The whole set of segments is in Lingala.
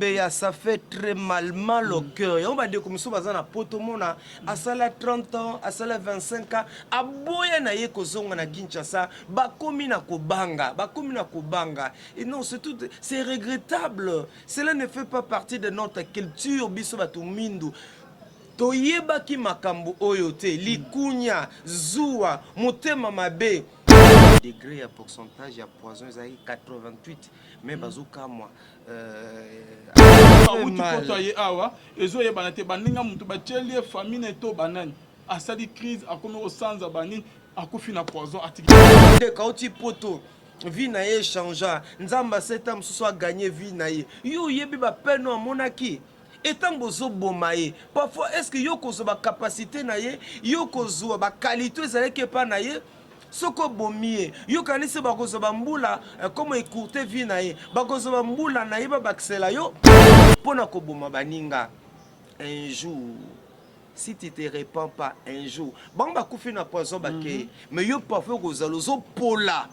Beya, ça fait très mal, mal au cœur. Yango bandeko mosusu baza na poto, mona asala 30 ans, asala 25 ans, aboya na ye kozonga na Kinshasa, bakomi na kobanga, bakomi na kobanga. Et non, c'est tout, c'est regrettable. Cela ne fait pas partie de notre culture. Biso bato mindu toyebaki makambo oyo te: likunya, zuwa, motema mabe. Degré ya pourcentage ya poison ezalaki 88, mais bazokamwa. Awuti poto, ye awa ezoyebana te. Baninga moto batieli ye, famille to banani, asali crise, akomi kosanza banini, akufi na poison, atiki. Ndeko auti poto, vie na ye echangea, Nzambe aseta mosusu aganye vie na ye. Yo oyebi bapene amonaki etango ozoboma ye. Parfois, est ce que yo kozwa bacapacité na ye, yo kozwa baqualité ezalaki epa na ye? Soki obomi ye, yokanisi bakozwa bambula comme écourte vie na ye, bakozwa bambula na ye, babakisela yo mpo na koboma baninga. Un jour, si tu te repens pas, un jour bango bakufi na poison, bakei. Mais yo parfois okozala ozopola,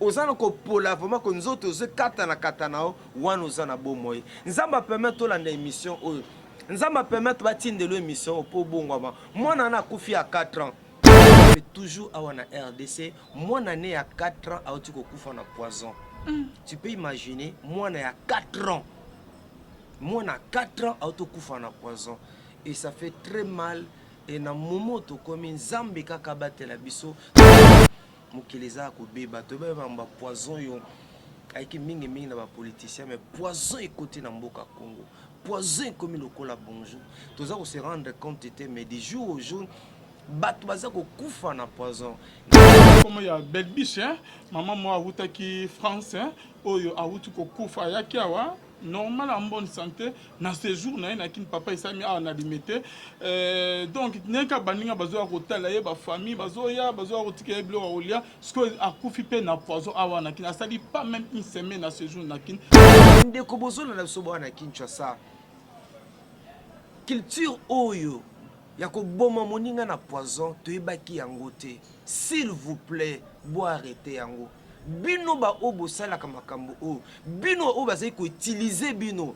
oza na kopola vraiment, ko nzoto ozokatana katana yo wana, oza na bomoi. Nzambe apermettre tolanda émission oyo, Nzambe apermettre batindelo émission oyo mpo obongwama. Mwana wana akufi ya 4 ans. Mais toujours awa na RDC, mwana ne ya 4 ans auti kokufa na poison. Tu peux imaginer, mwana ya 4 ans, mwana 4 ans auti kokufa na poison, et ça fait très mal. Et na momo tokomi, Nzambe kaka abatela biso. Mokili eza ya kobeba. Toyeba bapoison oyo ayiki mingimingi na bapoliticien, mais poison ekoti na mboka Congo, poison ekomi lokola bonjour. Toza kose rendre compte te, mais du jour au jour bato baza kokufa na poison. Komo ya Belbiche, hein? Mama moko awutaki France, hein? Oyo awuti kokufa, ayaki awa normal, en bonne santé, na séjour na ye na Kini. Papa, esalami awa na Limete. Donc ndenge kaka baninga bazoya kotala ye, bafamille bazoya, bazoya kotika ye biloko ya kolia, sikoyo akufi mpe na poison awa na Kini. Asali pas même une semaine na séjour na Kini. Ndeko bozolanda biso bwana na Kinshasa, culture oyo ya koboma moninga na poison, toyebaki yango te. S'il vous plaît, boarrêter yango. Bino baoyo bosalaka makambo oyo, bino oyo bazali koutiliser bino,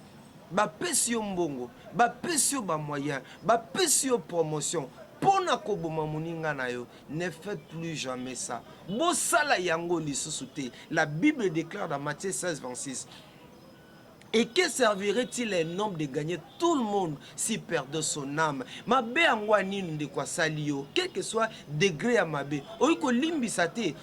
bapesi yo mbongo, bapesi yo bamoyen, bapesi yo promotion mpo na koboma moninga na yo, ne faites plus jamais ça. Bosala yango lisusu te. La Bible déclare dans Matthieu 16 26: «Et que servirait-il un homme de gagner tout le monde s'il perdait son âme?» Mabe yango ya nini ndeko asali yo? Quel que soit degré ya mabe, oyi kolimbisa te.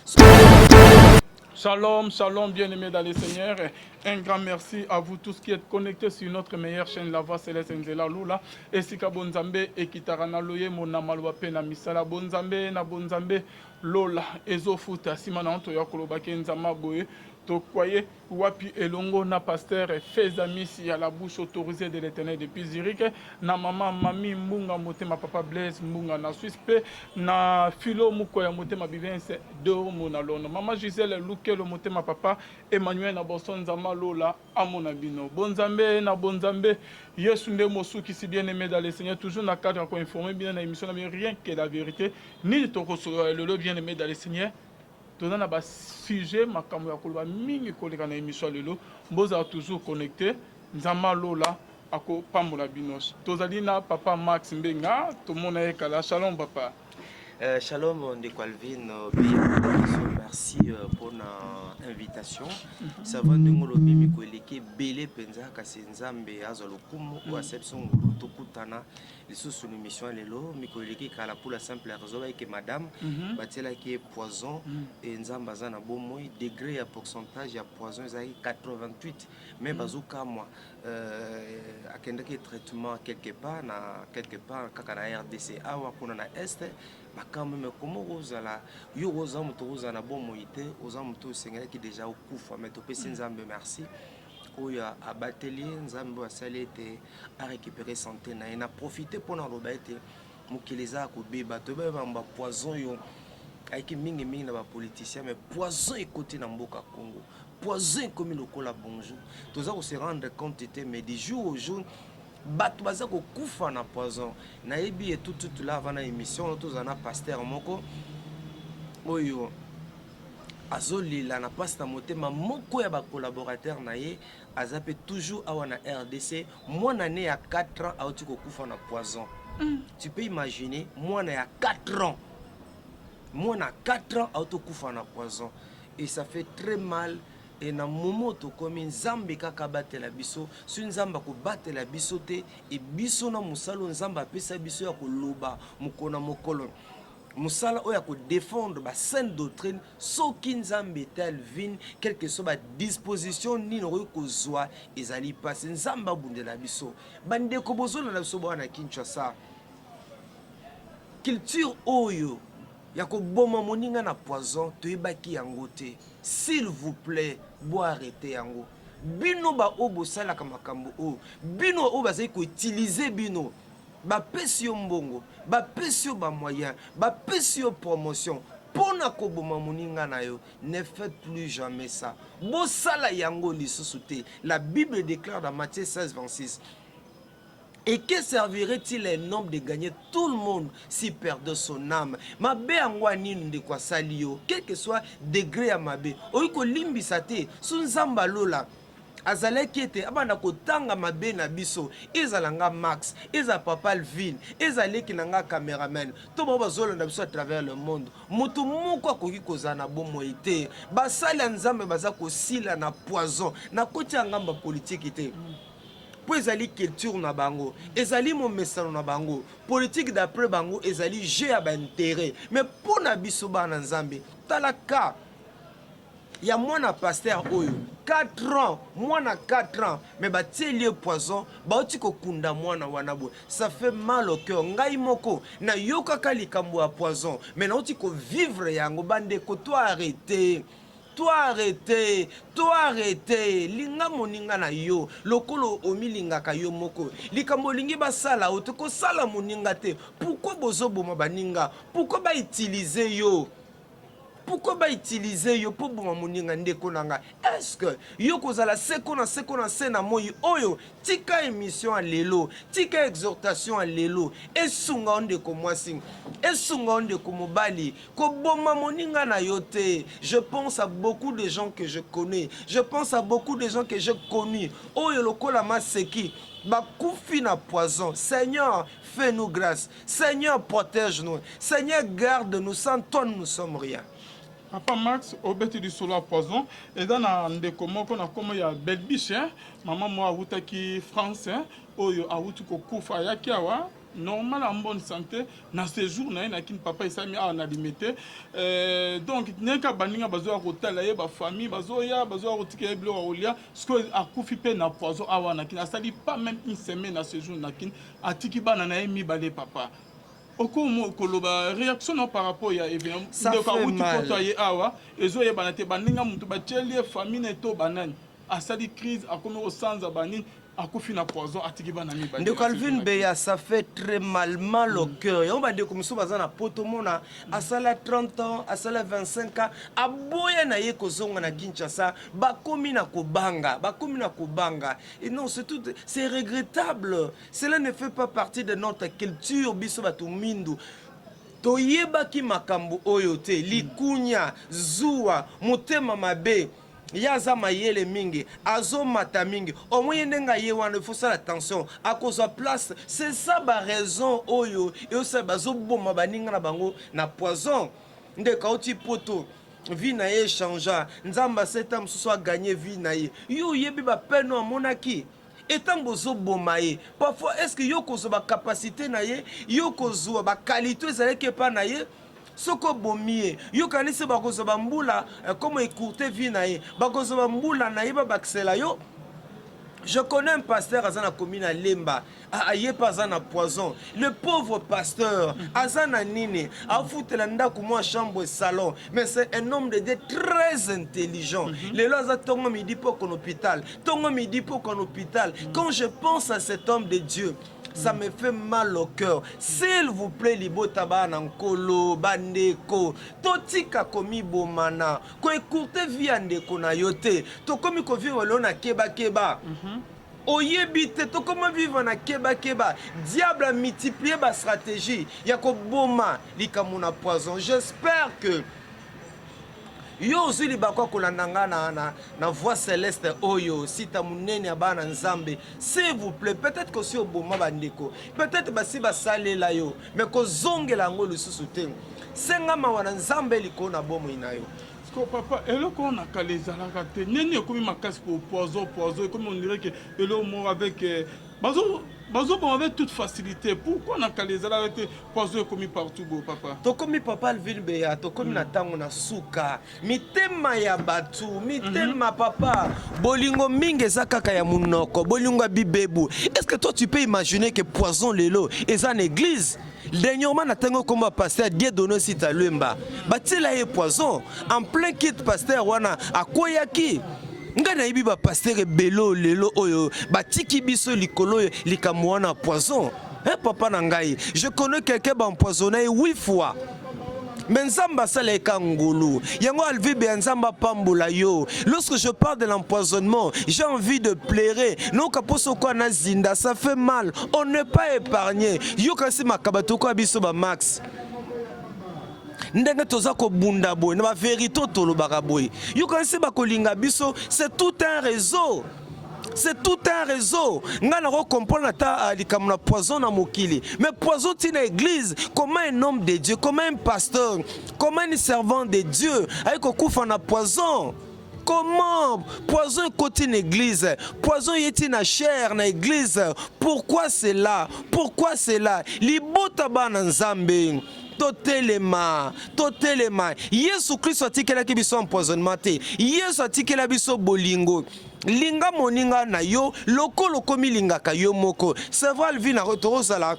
Shalom, shalom, bien-aimés dans le Seigneur. Un grand merci à vous tous qui êtes connectés sur notre meilleure chaîne, La Voix Céleste Nzela Lula. Esika bonzambe ekitaka na loyemo, na maloba pe na misala. Bonzambe na bonzambe lola ezofuta. Nsima na toya kolobaki Nzambe boye tokwaye wapi elongo na pasteur Fezamisi ya la bouche autorisée de l'Éternel depuis Zurich, na mama Mami Mbunga motema, papa Blaise Mbunga na Suisse, mpe na Filo Moko ya motema Bivense Dormo na Londres, mama Gisèle Lukelo motema, papa Emmanuel na Boston. Nzambe alola amona bino. Bonzambe na bonzambe, Yesu nde mosukisi. Bien aimé dans le Seigneur, toujours na cadre ya koinformer bino na émission na bino Rien que la vérité. Nini tokosolola lelo, bien aimé dans le Seigneur? Toza na basujet, makambo ya koloba mingi koleka na émission ya lelo. Bozala toujours connecté, Nzambe alola akopambola bino. Tozali na papa Max Mbenga, tomona ye kala. Shalom, papa. Shalom ndeko Alvin Beya, merci mpona invitation. Ça va, ndenge olobi, mikolo eleki ebele mpenza, kasi Nzambe azwa lokumu oyo asali biso ngolu tokutana lisusu na émission ya lelo. Mikolo eleki kala pour la simple raison bayeke madame batielaki ye poison e Nzambe aza na bomoi. Degré ya pourcentage ya poison ezalaki 88, mais bazokamwa. Akendaki traitement quelque part, na quelque part kaka na RDC awa kuna na Est. Makambo me komo kozala, yo oza moto kozala na bomoi te, oza moto osengelaki déjà okufa, mais topesi Nzambe merci oyo abateli ye, Nzambe oyo asali ete arécupérer santé na ye. Na profite mpona aloba ete mokili eza ya kobeba. Toyeba bapoison oyo ayiki mingimingi na bapoliticien, mais poison ekoti na mboka Congo, poison ekomi lokola bonjour. Toza kose rendre compte te, mais du jour au jour bato baza kokufa na poison. Nayebi etututu la avant na émission, tozala na pasteur moko oyo. Azolela na mpasi na motema. Moko ya bacollaborateur na ye aza mpe toujours awa na RDC, mwana ne ya 4 ans auti kokufa na poison. Tu peux imaginer, mwana ya 4 ans, mwana 4 ans auti kokufa na poison, et ça fait très mal. E na momo tokomi, Nzambe kaka abatela biso. Soki Nzambe akobatela biso te, e biso na mosala oyo Nzambe apesa biso ya koloba mokolo na mokolo, mosala oyo ya kodéfendre basaine doctrine, soki Nzambe te, Alvin, quelque soit badisposition nini okoki kozwa, ezali mpasi. Nzambe abundela biso. Bandeko bozolanda biso bawa na Kinshasa, culture oyo ya koboma moninga na poison, toyebaki yango te. S'il vous plaît, boarrêter yango. Bino baoyo bosalaka makambo oyo, bino oyo bazali koutiliser bino, bapesi yo mbongo, bapesi yo bamoyen, bapesi yo promotion mpo na koboma moninga na yo, ne faites plus jamais ça. Bosala yango lisusu te. La Bible déclare dans Matthieu 16 26: «Et que servirait-il un homme de gagner tout le monde s'il perdait son âme?» Mabe yango ya nini ndeko asali yo, quel que soit degré ya mabe, oyi kolimbisa te. So Nzambe alola azalaki ete abanda kotanga mabe na biso, ezala nga Max, ezala papa Alvin, ezala leki na nga cameraman, to bao bazolanda biso à travers le monde, moto moko akoki kozala na bomoi te. Basali ya Nzambe baza kosila na poison. Nakoti ya ngambo ya politiki te, mpo ezali culture na bango, ezali momesano na bango. Politique, d'après bango, ezali jeu ya baintérêt. Mais mpo na biso bana Nzambe, tala ka ya mwana pasteur oyo, 4 ans, mwana 4 ans, mais batieli ye poison, bauti kokunda mwana wana boye. Ça fait mal au cœur. Ngai moko nayokaka likambo ya poison, mais nauti kovivre yango. Bandeko, to arrête, to arrête, to arrête. Linga moninga na yo lokolo omilingaka yo moko. Likambo olingi basala yo te, kosala moninga te. Pourquoi bozoboma baninga? Pourquoi bautiliser yo? Pourquoi bautiliser yo mpo boma moninga? Ndeko na ngai, est-ce yo kozala seko na seko na se na moi oyo? Tika émission ya lelo, tika exhortation ya lelo esunga yo ndeko mwasi, esunga yo ndeko mobali. Koboma moninga na yo te. Je pense à beaucoup de gens que je connais, je pense à beaucoup de gens que j'ai connus, oyo lokola maseki bakufi na poison. Seigneur, fais-nous grâce. Seigneur, protège-nous. Seigneur, garde-nous. Sans toi, nous ne sommes rien. Papa Max, obeti lisolo ya poison. Eza na ndeko moko na nkombo ya Belbiche, mama moko awutaki France, oyo awuti kokufa. Ayaki awa normal, en bonne santé, na séjour na ye na Kini. Papa, esalami awa na Limete. Donc ndenge baninga bazoya kotala ye, bafamille bazoya, bazoya kotika ye biloko ya kolia, sikoyo akufi mpe na poison awa na Kini. Asali pas même une semaine na séjour na Kini, atiki bana na ye mibale. Papa, okomo koloba réaction na par rapport ya événement? Ndeko awuti poto, ye awa, ezoyebana te baninga moto batieli ye, famille na to banani. Asali crise, akomi kosanza banini, akufi na poison, atiki bana mibale. Ndeko Alvin Beya, ça fait très mal, mal au cœur. Yango bandeko mosusu baza na poto, mona asala 30 ans, asala 25 ans, aboya na ye kozonga na Kinshasa, bakomi na kobanga, bakomi na kobanga. Et non, c'est tout, c'est regrettable. Cela ne fait pas partie de notre culture. Biso bato mindu toyebaki makambo oyo te. Likunya, zuwa, motema mabe. Ye aza mayele mingi, azomata mingi, omoi ye ndenge aye wana, il faut sala attention, akozwa place. C'est ça baraison oyo eosala bazoboma baninga na bango na poison. Ndeko auti poto, vie na ye échangea. Nzambe aseta mosusu agagner vie na ye. Yo oyebi bapene oyo amonaki etango bozoboma ye. Parfois, est ce que yo kozwa bacapacité na ye, yo kozwa baqualité ezalaki epa na ye? Soki obomi ye, yokanisi bakozwa bambula comme écourte vie na ye, bakozwa bambula na ye, babakisela yo. Je connais un pasteur aza na commune ya Lemba, aye mpe aza na poison. Le pauvre pasteur aza na nini, afutela ndako mwa chambre, salon, mais c'est un homme de Dieu très intelligent. Lelo aza ntongo midi poko na hôpital, ntongo midi poko na hôpital. Quand je pense à cet homme de Dieu, ça me fait mal au cœur. S'il vous plaît, libota, bana Nkolo, bandeko, totika komibomana, koécourter vie ya ndeko na yo te. Tokomi kovivre lelo na kebakeba. Oyebi te, tokoma vivre na kebakeba. Diable amultiplie bastratégie ya koboma likambo na poison. J'espère que Yo ozwi libaku ya kolanda nga na, na, na voix celeste oyo sita monene ya bana Nzambe. S'il vous plaît, peut-être que osi oboma bandeko, peut-être basi basalela yo, mais kozongela yango lisusu te. Senga mawa na Nzambe likolo na bomoi na yo. Siko papa, eloko wana kala ezalaka te. Nini ekomi makasi ko poison poison ekomi on dirait que eloko moko avec euh, bazo bazoboma avec toute facilité. Pourquoi na kala ezalaka te poison ekomi partout bo papa? Tokomi papa Alvin Beya, tokomi na ntango na suka. Mitema ya bato, mitema papa, bolingo mingi eza kaka ya munoko, bolingo ya bibebu. Est-ce que toi tu peux imaginer que poison lelo eza na église? Dernièrement na tango komba pasteur Dieudonné Sita Luemba, batiela ye poison en plein kit pasteur wana akweyaki. Ngai nayebi ba pasteur ebele oyo lelo oyo batiki biso likolo oyo likambo wana poison. Hein, papa na ngai, je connais quelqu'un ba empoisonné ye huit fois. Mais Nzambe asala ye ka ngolu. Yango Alvi Beya Nzambe apambola yo. Lorsque je parle de l'empoisonnement, j'ai envie de pleurer. Noka poso kwa na zinda, ça fait mal. On n'est pas épargné. Yo kasi makaba toko biso ba max. Ndenge toza kobunda boye na ba vérité tolobaka boye. Yo kasi bakolinga biso, c'est tout un réseau. C'est tout un réseau. Nga na comprendre ata likambo na poison na mokili. Mais poison ti na église, comment un homme de Dieu, comment un pasteur, comment un servant de Dieu ayi kokufa na poison? Comment poison ekoti na église, poison yeti na chair na église? Pourquoi cela? Pourquoi cela? Libota bana Nzambe. Totelema, totelema. Yesu Kristo atikelaki biso empoisonnement te. Yesu atikela biso bolingo. Linga moninga na yo lokola okomilingaka yo moko. C'est vrai Alvin, na tokozala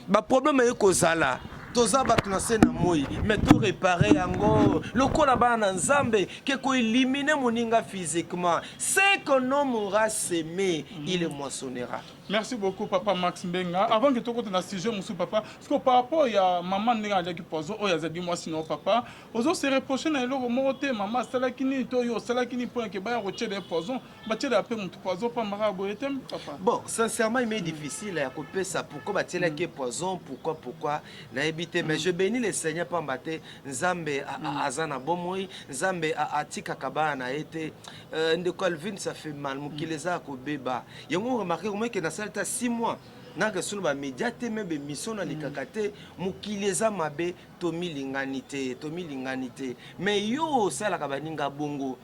ba problème eye kozala. Toza bato na se na moi, mais to réparer yango lokola bana na Nzambe ke ko éliminer moninga physiquement. Ce qu'un homme aura semé, il le moissonnera. Merci beaucoup papa Max Mbenga. Avant que tokota na sujet mosusu papa, parce que par rapport ya maman ndenge aliaki poison oyo azali mwasi na yo papa, ozo se reprocher na eloko moko te mama asalaki nini to yo osalaki nini mpona ke baya kotiela ye poison, batiela mpe motu poison pamba kaka boye te papa. Bon, sincèrement, il m'est difficile ya kopesa pourquoi batielaki ye poison, pourquoi pourquoi nayebi te, mais je bénis le Seigneur pamba te Nzambe aza na bomoi, Nzambe atikaka bana na ye te. Ndeko Alvin, ça fait mal, mokili eza ya kobeba. Yango remarqué comment que nasali ta 6 mois naka solo ba média te me be mission nalikaka te, mokili eza mabe, tomilingani te, tomilingani te. Mais yo osalaka baninga bongo,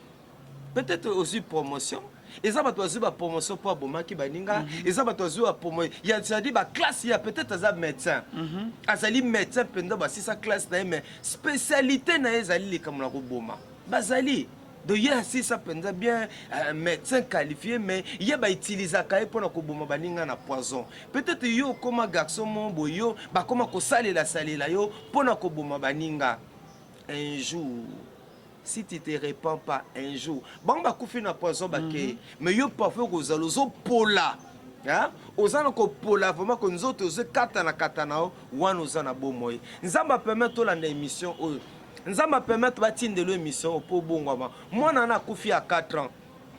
peut-être ozwi promotion. Eza bato bazwi ba promotion mpo abomaki baninga, eza bato bazwi ba promo ya, c'est-à-dire ba classe ya peut-être aza médecin, azali médecin mpenza basisa classe na ye, mais spécialité na ye ezali likambo na koboma. Bazali donc ye asisa mpenza bien médecin qualifié, mais ye bautilisaka ye mpona koboma baninga na poison. Peut-être yo okoma garçon mo boye, yo bakoma kosalela salela yo mpona koboma baninga. Un jour, si tu te répands pas, un jour bango bakufi na poison bakei, mais yo parfois okozala ozopola, hein? Oza na kopola vraiment ko nzoto ozokatana katana yo wana oza na bomoi. Nzambe apermettre tolanda émission oyo, Nzambe apermettre batindelo émission oyo mpo obongwama. Mwana wana akufi ya 4 ans,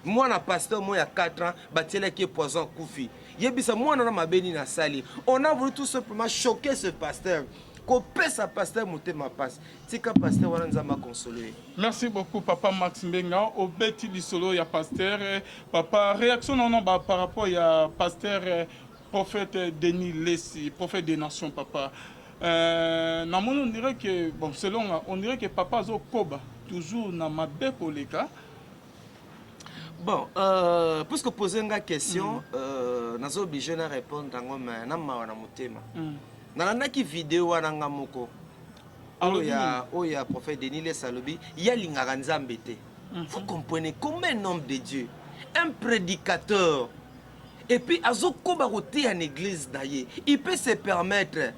mwana pasteur moko ya 4 ans batielaki ye poison akufi. Yebisa mwana na mabe nini asali? On a voulu tout simplement choquer ce pasteur, kopesa pasteur motema pasi. Tika pasteur wana, Nzambe akonsole ye. Merci beaucoup papa Max Mbenga, obeti lisolo ya pasteur. Papa, réaction non ba par rapport ya pasteur prophète Denis Lessi, prophète des nations papa. Namoni on dirait que bon selon nga, on dirait que papa azokoba toujours na mabe koleka. Bon, puisque poser nga question, naza obligé na répondre yango, mais na mawa na motema. Nalandaki video wana nga moko oyo ya oyo ya prophète Denis Lessi alobi ye alingaka Nzambe te. Vous comprenez comment un homme de Dieu, un prédicateur, et puis azokoba koteya na église na ye, il peut se permettre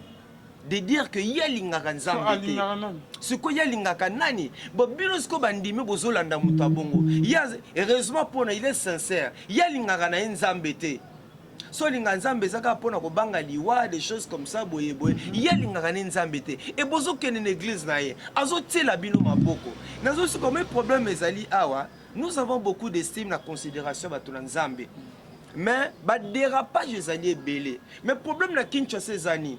de dire que ye alingaka Nzambe te? Alingaka nani? Sikoyo ye alingaka nani? Bo bino sikoyo bandimi bozolanda moto ya bongo. Ye heureusement mpona il est sincère, ye alingaka na ye Nzambe te. So olinga Nzambe eza kaka mpona kobanga liwa, des choses comme ça boye boye. Ye alingaka ne Nzambe te, e bozokende na église na ye, azotiela bino maboko. Nazosuka me problème ezali awa, nous avons beaucoup d'estime na considération bato na Nzambe, mais badérapage ezali ebele. Mais problème na Kinshasa ezani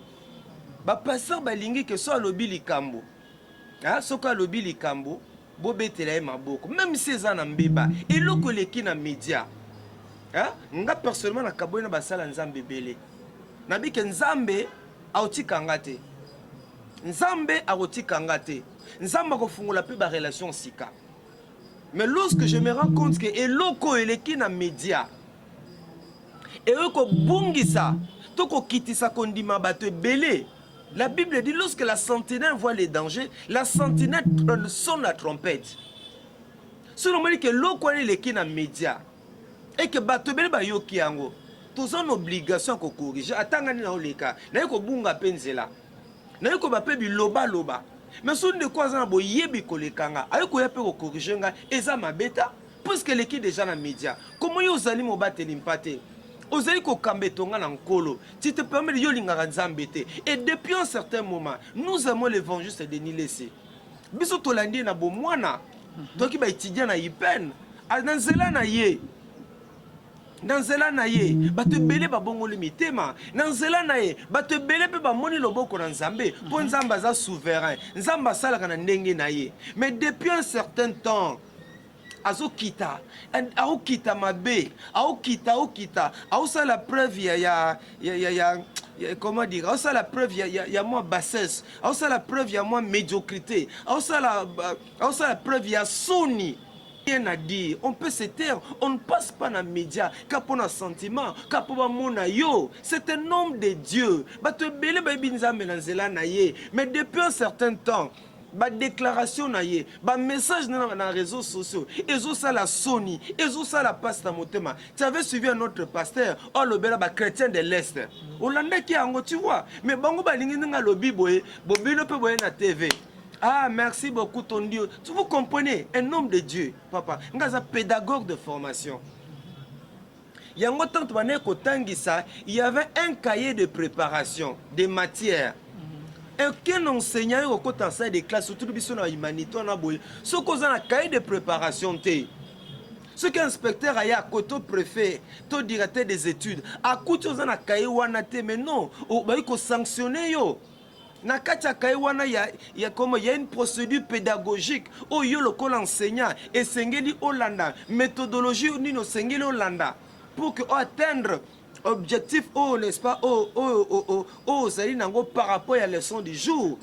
bapasteur balingi ke so alobi likambo, soki alobi likambo. Bobetela ye maboko meme si eza na mbeba, eloko eleki na media. Hein? Nga personnellement na kaboli na basala Nzambe ebele. Nabi ke Nzambe akotika nga te. Nzambe akotika nga te. Nzambe akofungola pe ba relation sika. Mais lorsque je me rends compte que eloko eleki na media ekoki kobungisa to kokitisa kondima bato ebele. La Bible dit lorsque la sentinelle voit les dangers, la sentinelle sonne la trompette. Soki omoni ke eloko wana eleki na media et que bato ebele bayoki yango, toza na obligation ya kocorrige. Ata ngai nde naoleka, naye kobunga mpe nzela, naye koba mpe bilobaloba, mais soki ndeko aza na boyebi koleka nga, aye koya mpe kocorrige ngai, eza mabe ta, puisque eleki deja na media. Comment yo ozali mobateli mpate, ozali kokamba etonga na Nkolo, tu te permets de yo olingaka Nzambe te? Et depuis un certain moment, nous aimons l'évangéliste Denis Lessie. Biso tolandi ye na bomwana, toki ba étudiant na IPN, na nzela na ye, na nzela na ye bato ebele babongoli mitema, na nzela na ye bato ebele mpe bamoni loboko na Nzambe, mpo Nzambe aza souverain, Nzambe asalaka na ndenge na ye. Mais depuis un certain temps azokita, aokita mabe, aokita, aokita, aosala preuve ya, ya, ya, ya, ya, ya comment dire, aosala preuve ya, ya, ya mwa bassesse, aosala preuve ya mwa médiocrité, aosala, aosala preuve ya soni. Rien à dire, on peut se taire, on ne passe pas na média ka pona sentiment, ka po bamona yo. C'est un homme de Dieu, bato ebele bayebi Nzambe na nzela na ye, mais depuis un certain temps ba déclaration na ye, ba message na na réseaux sociaux ezosala soni, ezosala passe na motema. Tu avais suivi un autre pasteur oyo alobela ba chrétien de l'Est, olandaki yango, tu vois. Mais bango balingi ndenge alobi boye, bobino mpe boye na TV. Ah, merci beaucoup ton Dieu. Tu vous comprenez, un homme de Dieu, papa. Nga aza pédagogue de formation. Yango tant bandaki kotangisa, il y avait un cahier de préparation de matière. Aucun enseignant oyo okota na salle de classe, surtout biso na humanité wana boye, soki oza na cahier de préparation te, soki inspecteur aya to préfet to directeur des études akuti oza na cahier wana te, mais non, bayi kosanctionne yo. Na kati ya cahier wana ya, ya comme ya une procédure pédagogique oyo yo lokola enseignant esengeli olanda, méthodologie nini osengeli olanda pour que atteindre objectif oyo, n'est-ce pas, oyo oyo oyo ozali nango par rapport ya leçon du jour.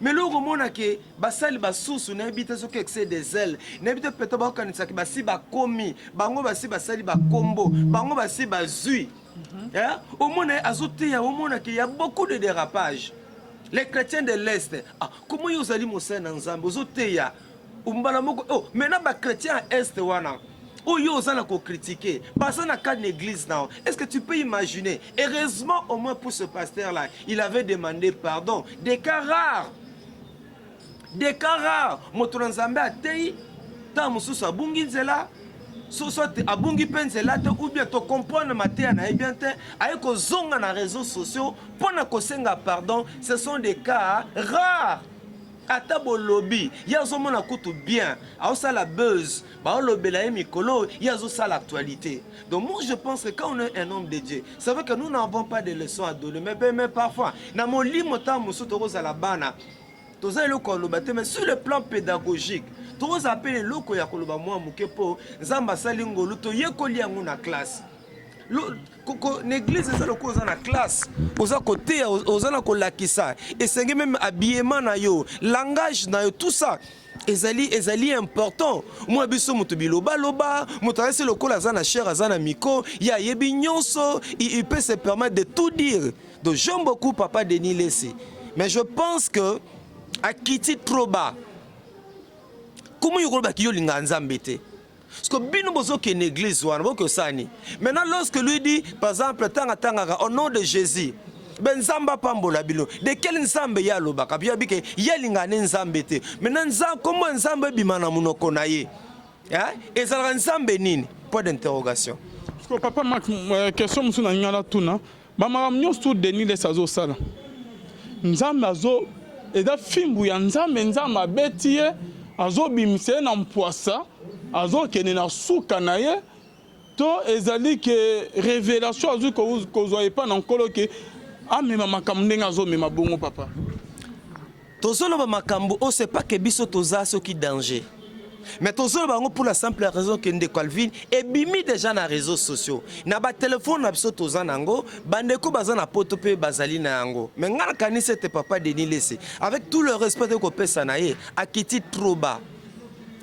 Mais loko omona ke basali basusu, nayebi te soki excès de zèle, nayebi te, peut-être bakokanisaki basi bakomi, bango basi basali bakombo, bango basi bazwi. Omona ye azoteya, omona ke ya beaucoup de dérapage, les chrétiens de l'Est. Ah, comment yo ozali mosali na Nzambe, ozoteya mbala moko, oh, maintenant bachrétien ya Est wana oyo oza na kocritiquer, baza na cadre d'église na? Est-ce que tu peux imaginer? Heureusement au moins pour ce pasteur là, il avait demandé pardon. Des cas rares, des cas rares, moto na Nzambe atei, ntango mosusu abungi nzela, soit abungi mpe nzela te, ou bien tocomprendre mateya na ye bien te, aye kozonga na réseaux sociaux mpo na kosenga pardon. Ce sont des cas rares. Ata bolobi, ye azomona kutu bien, aosala buzz, baolobela ye mikolo, ye azosala actualité. Donc moi, je pense que quand on est un homme de Dieu, c'est vrai que nous n'avons pas de leçons à donner, mais parfois na molimo, ntango mosusu tokozala bana, toza eloko ya koloba te, mais sur le plan pédagogique tokozala mpe eloko ya koloba mwa moke, mpo Nzambe asali ngolu, toyekoli yango na classe. Na église eza lokola oza na classe, oza koteya, oza na kolakisa, esengi même habillement na yo, langage na yo, tout ça ezali important. Mwa biso moto bilobaloba, moto azali lokola aza na chair, aza na micro, ye ayebi nyonso, il peut se permettre de tout dire. Donc j'aime beaucoup papa Denis Lessie, mais je pense que akiti trop bas. Comment yo kolobaki yo olingaka Nzambe te? Parce que bino bozokende église wana, boki osani. Maintenant, lorsque lui dit par exemple, ntango atangaka au nom de Jésus, ben Nzambe apambola bino, de quel Nzambe ye alobaka? Bio abike ye alingaka ne Nzambe te. Maintenant kombo Nzambe ebima na monoko na ye, ezalaka Nzambe nini? Point d'interrogation. Parce que papa Mark, question mosusu na ngai natuna, bamakambo nyonso tu Denis Lessie azosala, Nzambe azo eza fimbu ya Nzambe, Nzambe abeti ye, azobimisa ye na mpwasa, azokende na suka na ye, to ezali ke révélation azwi kozwa epai na Nkolo ke amema makambo ndenge azomema bongo, papa? Tozoloba makambo oyo, c'est pas ke biso toza soki danger. Mais tozoloba yango pour la simple raison que ndeko Alvin ebimi déjà na réseaux sociaux, na batelefone na biso toza na yango, bandeko baza na poto mpe bazali na yango. Mais ngai nakanisi ete papa Denis Lese, avec tout le respect ekopesa na ye, akiti trop bas.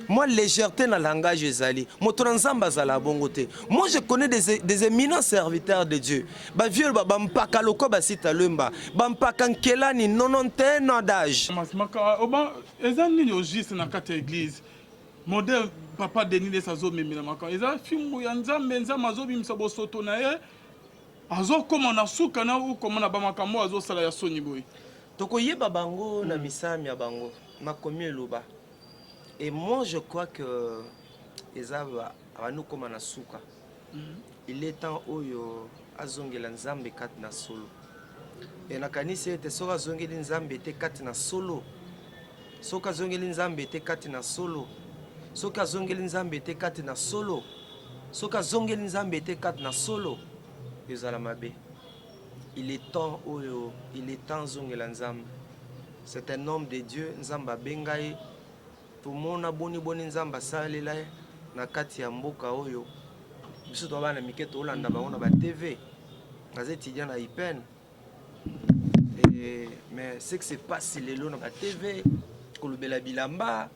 Moi, légèreté na langage ezali. Moto na Nzambe azala bongo te. Moi, je connais des éminents serviteurs de Dieu, bavieux, bampaka lokwa, basita lwemba, bampaka nkelani, 91 ans d'âge. Oba eza nini au juste na kati ya église? Modèle papa Denis Lesi azomemela makambo, eza fimbu ya Nzambe. Nzambe azobimisa bosoto na ye, azokóma na suka na okóma na bamakambo oyo azosala ya soni boye. Tokoyeba bango na misami ya bango, makomi eloba. Et moi, je crois que eza abandi kokóma na suka. Il est temps oyo azongela Nzambe kati na solo. E nakanisi ete soki azongeli Nzambe te kati na solo, soki azongeli Nzambe te kati na solo, soki azongeli Nzambe te kati na solo, soki azongeli Nzambe te kati na solo, ezala mabe. Il est temps oyo, il est temps azongela Nzambe. C'est un homme de Dieu. Nzambe abenga ye. Tomona boni boni Nzambe asalela ye na kati ya mboka oyo. Biso toa bana mike, tolanda bango na batv. Naza étudiant na IPN. Mais ce qui se passe lelo na batv, kolobela bilamba,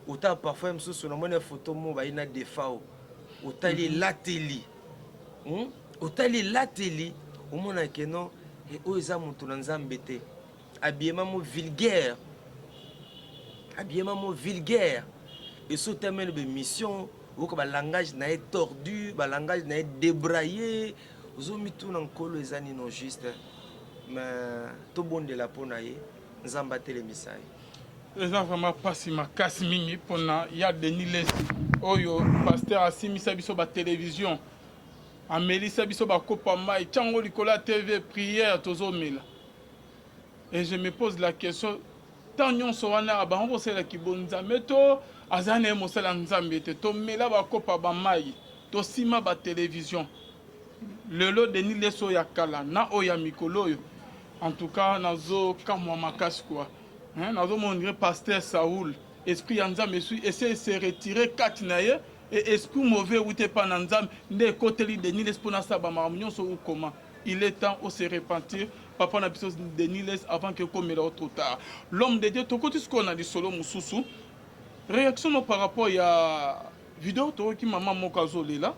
ota parfois mosusu namoni photo mo bayi na Defao, otali elateli, Otali elateli, omona ke non, oyo eza moto na Nzambe te. Habillement mo vulgaire, habillement mo vulgaire. Eso otameli baémission, oyoka balangage na ye tordu, balangage na ye débraillé, ozomituna: Nkolo, eza nino juste? Mais tobondela mpo na ye, Nzambe atelemisa ye. Eza vraiment mpasi makasi mingi mpona ya Denis Lesi oyo. Pasteur asimisa biso batelevizio, amelisa biso bakopa mai, ntiango likolo ya TV, prière tozomela. Et je me pose la question: ntango nyonso wana bango kosalelaki bonzambe to aza na ye mosala Nzambe te? Tomela bakopa bamai, tosima batelevizio. Lelo Denis Lesi oyo ya kala na oyo ya mikolo oyo, en tout cas nazokamwa makasi quoi, hein? Nazomona on dirait pasteur Saoul, esprit ya Nzambe esi ese retire kati na ye et esprit mauvais euti epa na Nzambe nde ekoteli Denis Lesi mpona asala bamakambo nyonso ou comment. Il est temps o se repentir, papa na biso Denis Lesi, avant ke ekomela o trop tard. L'homme de Dieu, tokoti sikoyo na lisolo mosusu. Réaction no par rapport ya video toyoki mama moko azolela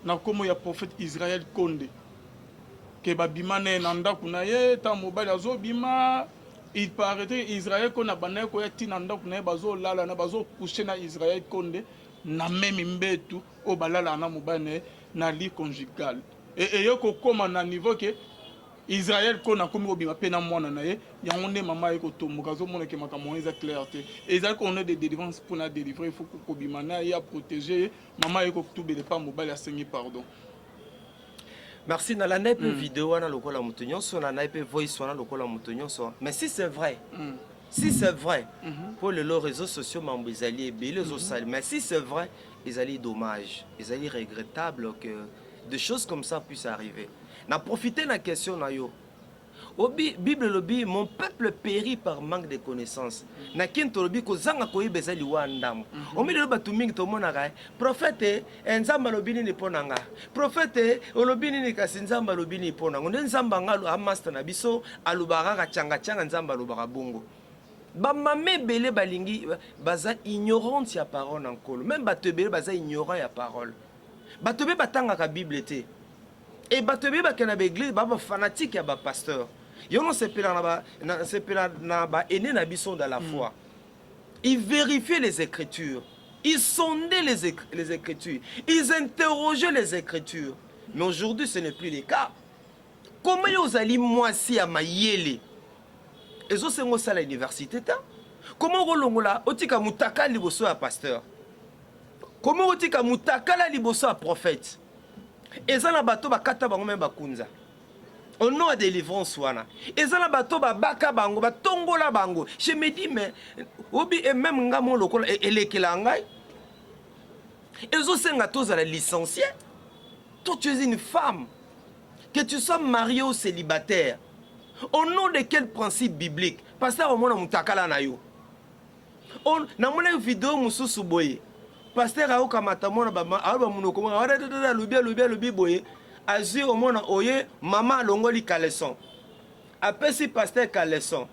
na nkombo ya prophète Israel Konde, ke babima na ye na ndako na ye. Ntango mobali azobima, il paraîtrait Israel Konde abandaki koya ntina ndako na ye, bazolala na bazocoucher na Israel Konde na même mbetu oyo balalaka na mobali na ye na lit conjugal. E eye kokóma na niveau ke Israel Konde akomi kobima mpe na mwana na ye. Yango nde mama aye kotomboka, azomona ke makambo wana eza clair te. Ezali kono de délivrance mpona délivrer, il faut kobima na ye, aprotéger ye. Mama aye kotubela epa mobali, asengi pardon. Merci. Nalanda mpe video wana lokola moto nyonso, nalanda mpe voice wana lokola moto nyonso. Mais si c'est vrai, si c'est vrai, mpo lelo réseaux sociaux mambo ezali ebele ezosali, mais si c'est vrai, ezali dommage, ezali regrettable que des choses comme ça puissent arriver. Na profite na question na yo. Obi Bible elobi: "Mon peuple périt par manque de connaissance." Na kini tolobi kozanga koyeba eza liwa ndambo. Omi lelo bato mingi tomonaka: "Prophète, Nzambe alobi nini mpo na nga? Prophète, olobi nini?" Kasi Nzambe alobi nini mpo nango? Nde Nzambe anga amaster na biso alobaka kaka tianga-tianga. Nzambe alobaka bongo. Bamama ebele balingi baza ignorante ya parole na Nkolo. Même bato ebele baza ignorant ya parole. Bato ebele batangaka Bible te. E bato ebele bakende na baeglise, baa bafanatike ya bapasteur. Yango nasepela na baene na biso dans la foi. Ils vérifiaient les Écritures, ils sondaient les Écritures, ils interrogeaient les Écritures. Mais aujourd'hui, ce n'est plus le cas. Comment yo ozali mwasi ya mayele, ezosenga osala université te, comment okolongola otika mutaka liboso ya pasteur? Comment otika mutakala liboso ya prophète? Eza na bato bakata bango me bakunza au nom ya délivrance wana. Eza na bato babaka bango, batongola bango. Je me dis, mais obi e même nga mo lokola elekela ngai, ezosenga tozala licencié. Toi, tu es une femme, que tu sois marié ou célibataire, au nom de quel principe biblique pasteur omona mutakala na yo? Namonaki video mosusu boye, pasteur aokamata mwana, aoba monoko moko, alobi, alobi, alobi boye, azwi omona oye mama alongoli caleçon, apesi pasteur caleçon.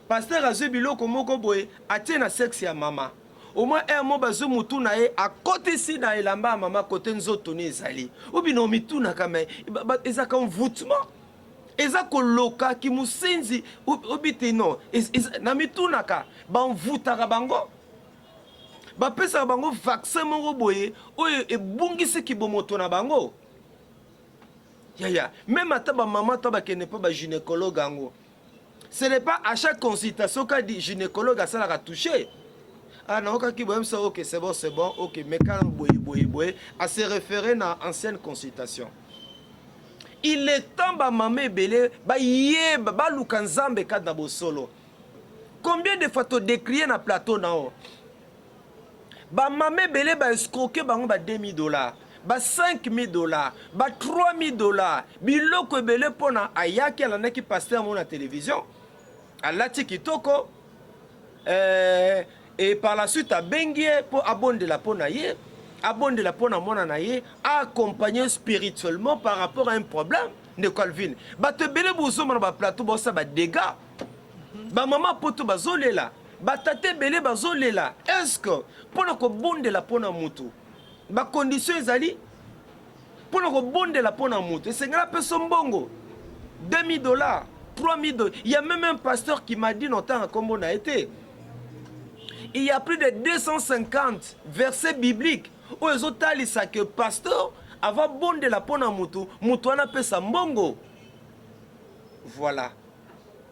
Pasteur azwi biloko moko boye, atie na sexe ya mama. Omwa heure mo bazwi mutu na ye, akotisi na elamba ya mama kote nzoto ni ezali. Obino omitunaka, mais ezaka envoûtement, eza koloka kimusinzi obi te? Non, na mitunaka, banvutaka bango, bapesaka bango vaccin moko boye oyo ebungisi kibomoto na bango. Yaya, même ata bamama to bakende mpo bagynécologue yango, ce n'est pas à chaque consultation ka gynécologue asalaka toucher. Ah, naokaki boyebisa, ok, c'est bon, c'est bon, ok, mais kana boye boye boye, à se référer na ancienne consultation. Il est temps bamama ebele bayeba, baluka Nzambe kati na bosolo. Combien de fois todécrier na plateau na o bamama ebele baescroquer bango ba 2000 $, ba 5000 $, ba 3000 $, biloko ebele, mpona ayaki alandaki pasteur mo na télévision, alati kitoko, et par la suite abengi ye mpo abondela mpo na ye, abondela mpo na mwana na ye, accompagner spirituellement par rapport à un problème. Ndeko Alvin, bato ebele bozomona baplateau baosala badégâts, bamama poto bazolela, batata ebele bazolela. Est ce que mpona kobondela mpo na mutu, bacondition ezali? Mpona kobondela mpo na mutu, esengeli apesa mbongo 2000 $, 3000 $. Il y a même un pasteur qui m'a dit, notanga nkombo na ye te, il y a plus de 250 versets bibliques oyo ezotalisa ke pasteur ava bondela mpo na mutu, mutu wana apesa mbongo. Voilà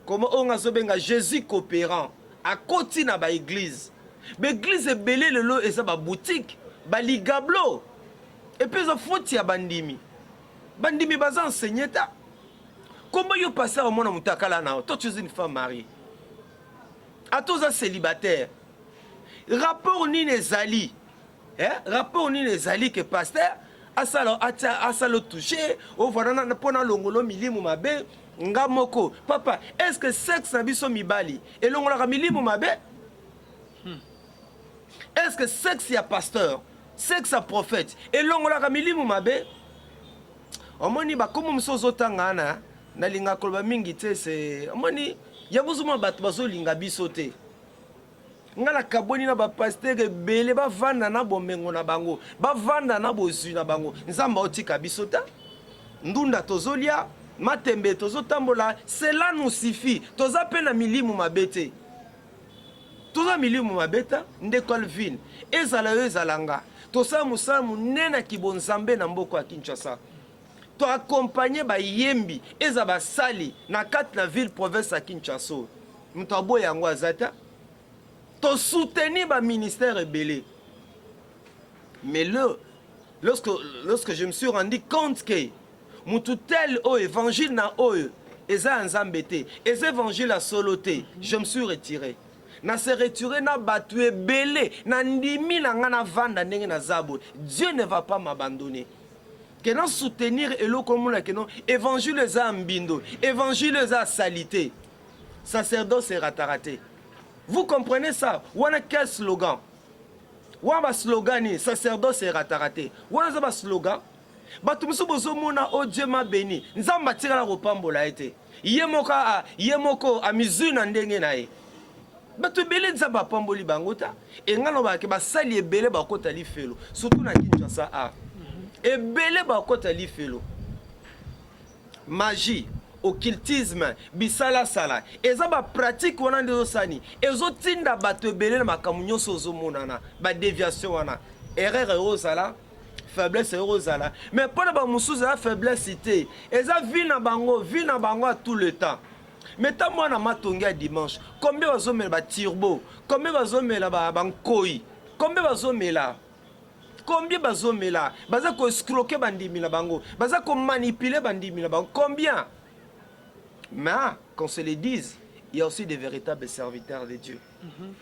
comment oyo nga azobenga Jésus coopérant akoti na baéglise. Baéglise ebele lelo eza baboutique, baligablo, et puis eza foti ya bandimi. Bandimi baza enseigné ta. Kombo yo pasteur, omona moto akala na yo to tu es une femme mariée, ata oza célibataire, rapport nini ezali, eh? Rapport nini ezali ke pasteur asala, atia, asala touche ovanda mpo na longolo milimo mabe? Nga moko papa, est ce que sexe na biso mibali elongolaka milimo mabe? Est ce que sexe ya pasteur, sexe ya prophète elongolaka milimo mabe? Omoni bakombo mosusu ozotanga wana, nalingaka koloba mingi te. Se omoni yango, ozomona bato bazolinga biso te. Nga nakabwani na bapasteur ebele, bavanda na bomengo na bango, bavanda na bozwi na bango. Nzambe aotika biso ta ndunda, tozolia matembe, tozotambola, cela nous suffit. Toza mpe na milimu mabe te, toza milimu mabe ta. Ndeko Alvin, ezala yo, ezala nga, tosala mosala monene ya kibonzambe na mboka ya Kinshasa. Toaccompagner bayembi, eza basali na kati na ville province ya Kinshasa. Oyo moto aboya yango aza te. Tosoutenir baministère ebele, mais le lorsque je me suis rendu compte que mutu tel oyo, évangile na oyo eza ya Nzambe te, eza évangile ya solo te, je me suis retiré. Na se retiré na bato ebele. Na ndimi na nga, navanda ndenge naza boye, Dieu ne va pas m'abandonner. Ke na soutenir eloko omona ke non, évangile eza ya mbindo, évangile eza ya salité, sacerdoce erataka te. Vous comprenez ça? Wana quel slogan wana? Baslogan nini? Sacerdoce erataka te, wana eza baslogan. Bato mosusu bozomona o Dieu m'a béni, Nzambe atikala kopambola ye te. Ye moko, ye moko amizwi na ndenge na ye. Bato ebele Nzambe apamboli bango ta. Enga lobaka basali ebele bakota lifelo, surtout na Kinshasa a ebele bakota lifelo. Magie, occultisme, bisalasala, eza bapratique wana nde ezosani, ezotinda bato ebele na makambo nyonso ozomonana, badéviation wana. Erreur ekozala, faiblesse ekozala, mais mpo na bamosusu eza faiblesse te, eza vie na bango, vie na bango à tout le temps. Mais ta mwana matongi ya dimanche, combien bazomela baturbo, combien bazomela bankoi, combien bazomela, combien bazomela, baza koescroquer bandimi na bango, baza komanipuler bandimi na bango, combien? Mais qu'on se le dise, il y a aussi des véritables serviteurs de Dieu.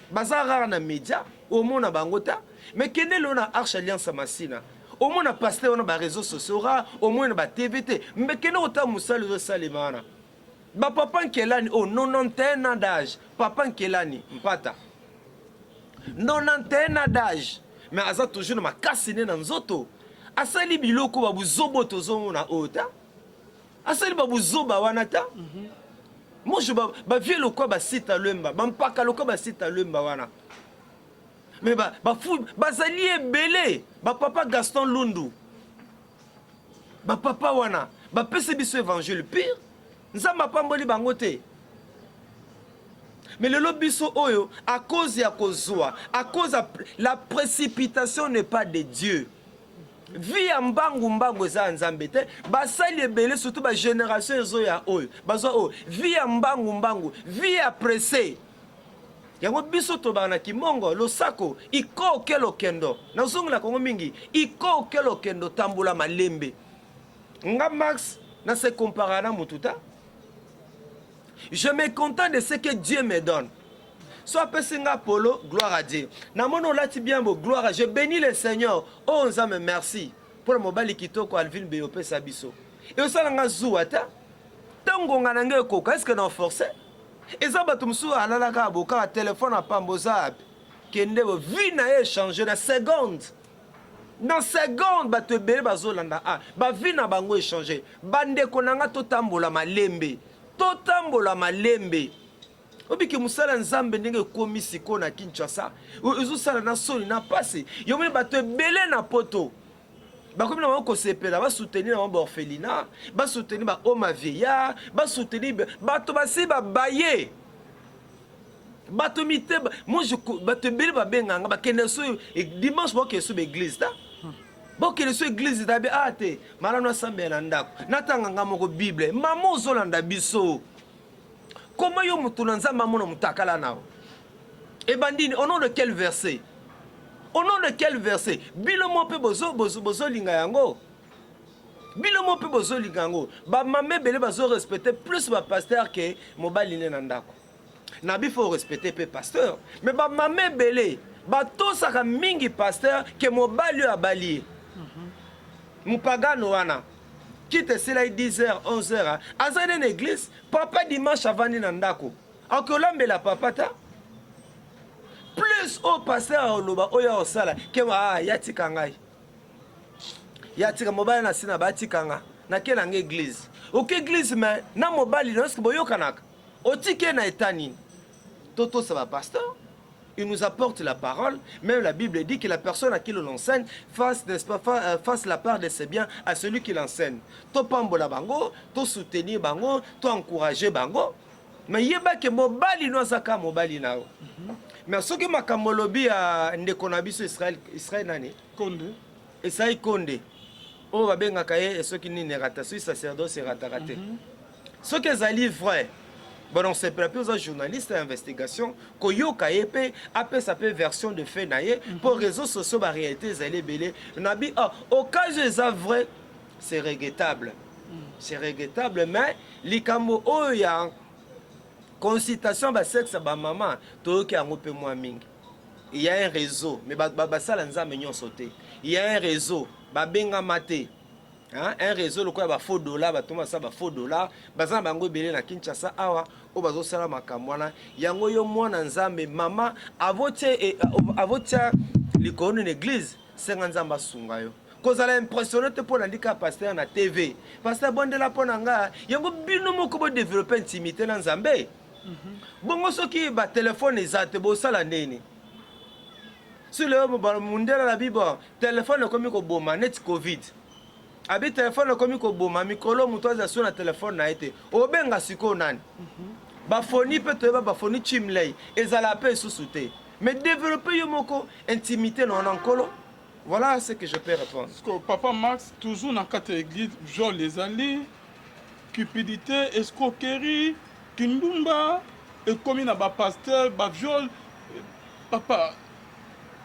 Baza rare na média, omona bango ta. Mais kende lelo na Arche Alliance ya Masina, omona pasteur wana, baréseau sociaux rare, omona ba TV te. Mais kende kotala mosala ezosalema wana. Bapapa Nkelani oyo, 91 ans d'âge, papa Nkelani Mpata. 91 ans d'âge, mais aza toujours na makasi ne na nzoto. Asali biloko babuzobo tozomona oyo ta, asali babuzoba wana ta. Moi je bavieux lokwa basita lwemba, bampaka lokwa basita lwemba wana, mais bafu bazali ebele. Bapapa Gaston Lundu, bapapa wana bapesi biso évangile pire. Nzambe apamboli bango te. Mais lelo biso oyo, à cause ya kozwa, à cause ya la précipitation n'est pas de Dieu. Vie ya mbangu mbangu eza ya Nzambe te. Basali ebele, surtout bagénération ezoya oyo, bazwa oyo vie ya mbangu mbangu, vie ya pressé. Yango biso tobaka na kimongo losako ikoke lokendo. Nazongela kongo mingi, ikoke lokendo, tambola malembe. Nga Max na se compara na motu ta. Je me contente de ce que Dieu me donne. So apesi nga polo, gloire à Dieu. Namoni olati bien bo, gloire à je bénis le Seigneur. Oyo Nzambe, merci mpona mobali kitoko Alvin Beyo opesa biso. Eosala nga zuwa ta. Ntango ngonga na ngai ekoka, est-ce na force? Eza bato mosusu alalaka bo kaka telefone apamba, oza api, kende bo, vie na ye échange na seconde na seconde. Bato ebele bazolanda a bavie na bango échange. Bandeko na nga, totambola malembe, totambola malembe. Obiki mosala Nzambe ndenge ekomi sikoyo na Kinshasa, ezosala na soni na pasi. Yomoni bato ebele na Poto bakomi na bango kosepela, basoutenir na bango baorphelinat, basoutenir bahome vieillard, basoutenir bato basi babaye bato miteba. Moi bato ebele babenganga, bakende so dimanche, bakokende so baéglise ta, bokende so église ta be. A te, malamu nasambela na ndako, natanga nga moko Bible. Mama ozolanda biso, koma yo moto na Nzambe amona motakala na yo ebandini. Au nom de quel verset? Au nom de quel verset? Bino mo mpe bozolinga yango, bino mo mpe bozolinga yango. Bamama ebele bazorespecte plus bapasteur ke mobali ne na ndako. Na bi faut respecter mpe pasteur, mais bamama ebele batosaka mingi pasteur ke mobali oyo abali ye mopagano wana. Kite esilai 10 heures, 11 heures, aza nde na église. Papa dimanche avandi na ndako, akolambela papa ta plus oyo pasteur aloba, oyo akosala ke ah, ya tika ngai, ya tika mobali na nsina, batika nga nake nanga église. Oke église, mais na mobali na eske boyokanaka? Otiki ye na eta nini? Totosa bapasteur, il nous apporte la parole. Même la Bible dit que la personne à qui l'on enseigne fasse, n'est-ce pas, fasse la part de ses biens à celui qui l'enseigne. To pambola bango, to soutenir bango, to encourager bango. Mais yeba ke mobali no azaka mobali na yo. Mais soki makambo olobi ya ndeko na biso Israël, Israël nani? Konde. Israël Konde. Oyo babengaka ye soki nini erata, soki sacerdoce erataka te. Soki ezali vrai, bon, on sepela mpe. Oza journaliste ya investigation, koyoka ye mpe apesa mpe version de fait na ye mpo réseaux sociaux baréalité ezali ebele. Nabi ah, occasion eza vrai, c'est regrettable, c'est regrettable. Mais likambo oyo ya consultation basexe ya bamama, toyoki yango mpe mwa mingi. Il y a un réseau, mais basala Nzambe nyonso te. Il y a un réseau babengama te, hein, un réseau lokola bafaux dollar, bato basala bafaux dollar, baza na bango ebele na Kinshasa awa oyo bazosala makambo wana. Yango yo mwana Nzambe, mama, avotia likolo na église, senga Nzambe asunga yo. Kozala impressionné te mpo olandi kaka pasteur na TV, pasteur bondela mpo na nga. Yango bino moko bodéveloppe intimité na Nzambe. Bongo soki batelefone eza te, bosala ndeni? Si lelo mundele na bibo telefone ekomi koboma neti Covid, abi telefone ekomi koboma mikolo, moto aza so na telefone na ye te, obenga sikoyo nani? Bafoni mpe toyeba bafoni chimley ezala mpe lisusu te. Mais développer yo moko intimité na wana Nkolo. Voilà ce que je peux répondre. Parce que papa Max, toujours na kati ya église, viol ezali, cupidité, escroquerie, kindumba ekomi na bapasteur, baviol. Papa,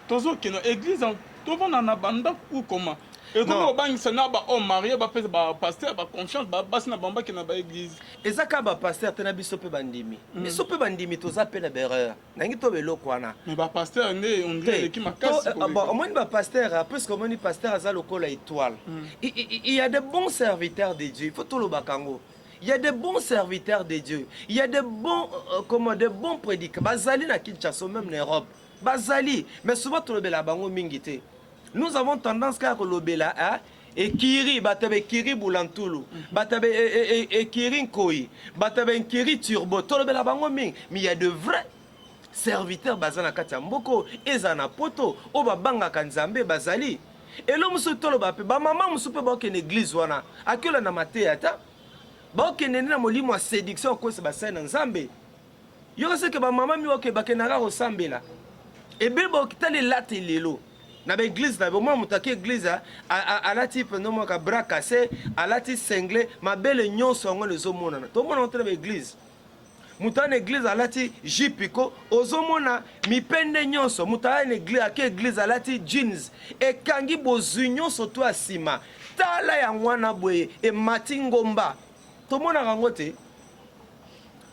tozokende église, tovanda na bandako ou comment? Ekomi kobangisa na bahomme marié bapesa bapasteur baconfiance, basi na bango bakende na baéglise. Eza kaka bapasteur te, na biso mpe bandimi. Biso mpe bandimi toza mpe na baerreur nangi to beloko wana. Mais bapasteur nde on dirait eleki makasi. Bon, omoni bapasteur, puisque omoni pasteur aza lokola étoile. Il y a de bons serviteurs de Dieu, il faut tolobaka yango. Il y a de bons serviteurs de Dieu, il y a de bons comment, de bons prédicateurs bazali na Kinshasa, même na Europe. Bazali, mais souvent tolobela bango mingi te. Nous avons tendance kaka kolobela hein, ekiri bato ya ekiri bulantulu, bato ya ekiri nkoi, bato ya ekiri turbo, tolobela bango mingi. Mais il y a de vrais serviteurs baza na kati ya mboko, ezala na poto, oyo babangaka Nzambe bazali. Elo mosusu toloba mpe bamama mosusu mpe baokende église wana, akiolanda mateya ta, baokende nde na molimo ya séduction akosa basali na Nzambe. Yoka seke bamama mi oke bakendaka kosambela ebele, bakitali elate lelo na baeglise na bomona moto ake église alati mpenza moka bras cassé, alati singlet, mabele nyonso yango ezomonana. Tomona te na baeglise moto aya na église alati jupe ko ozomona mipende nyonso. Moto aya na église, ake église alati jeans ekangi bozwi nyonso to ya nsima, tala yango wana boye emati ngomba. Tomonaka yango te.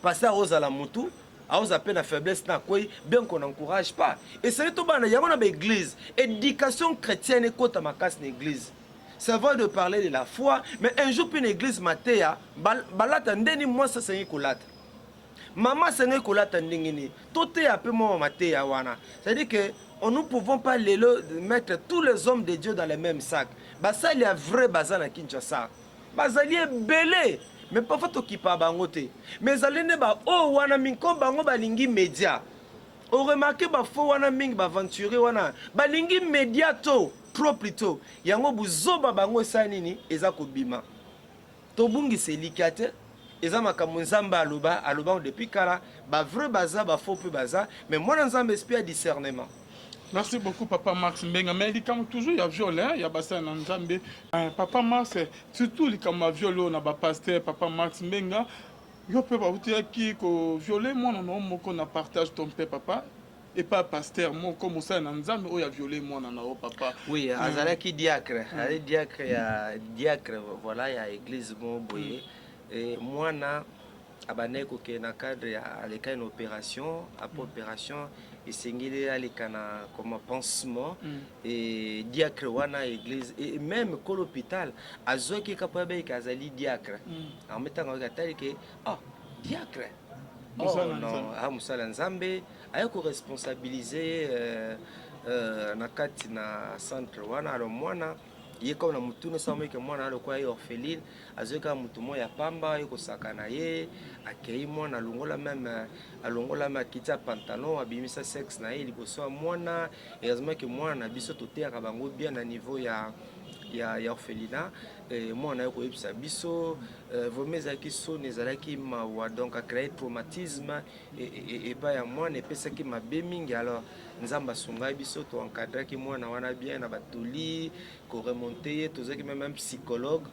Pasteur ozala mutu aoza mpe na faiblesse na akwei, bien qu'on n'encourage pas. Esali tobana yango na baeglise, éducation chrétienne ekota makasi na église. C'est vrai de parler de la foi, mais un jour mpe na église mateya balata ndeni mwasi asengi kolata, mama asengi kolata ndenge nini, toteya mpe mwa mateya wana. C'est-à-dire que on nous pouvons pas lelo mettre tous les hommes de Dieu dans le même sac. Basali ya vrai baza na Kinshasa, bazali ebele, mais parfois tokipa bango te. Mais ezali nde baoyo wana mingi ko bango balingi média. Oremarquer bafaux wana mingi, baaventurier wana balingi média to trop plutôt yango buzoba bango esala nini eza kobima. Tobungisa elikya te, eza makambo Nzambe aloba, aloba depuis kala. Bavrai baza, bafaux mpe baza, mais mwana Nzambe, esprit ya discernement. Merci beaucoup, papa Max Mbenga. Mais likambo toujours ya viol, hein, ya basali na Nzambe, papa Max, surtout likambo ya viol oyo na bapasteur. Papa Max Mbenga, yo mpe bautiyaki kovioler mwana na yo moko na Partage ton pain, papa, epa pasteur moko, mosali na Nzambe oyo aviole mwana na yo, papa. Oui, azalaki diacre, azali diacre ya diacre, voilà, ya église moko boye. Mwana abandaki kokende na cadre ya alekaki na opération. Après opération, esengeli aleka na comme pansement. E diacre wana église et même kolo hôpital azwaki kaka po abeyika azali diacre. Ame ntango ayoki atali ke oh, diacre, oh, non, ah, mosala Nzambe, aye koresponsabiliser na kati na centre wana. Alors mwana ye kaka na motuna esalamaki, mwana alokola ye orpheline, azwi kaka motu moko ya pamba ye kosaka na ye, akei mwana alongola meme, alongola meme, akiti ya pantalon, abimisa sexe na ye liboso ya mwana. Heureusement ke mwana na biso toteyaka bango bien na niveau ya orphelinat. Mwana ye koyebisa biso, vraiment ezalaki soni, ezalaki mawa. Donc acréer traumatisme epai ya mwana, epesaki mabe mingi. Alors Nzambe asungai biso, toencadraki mwana wana bien na batoli, koremonter ye. Tozwaki même un psychologue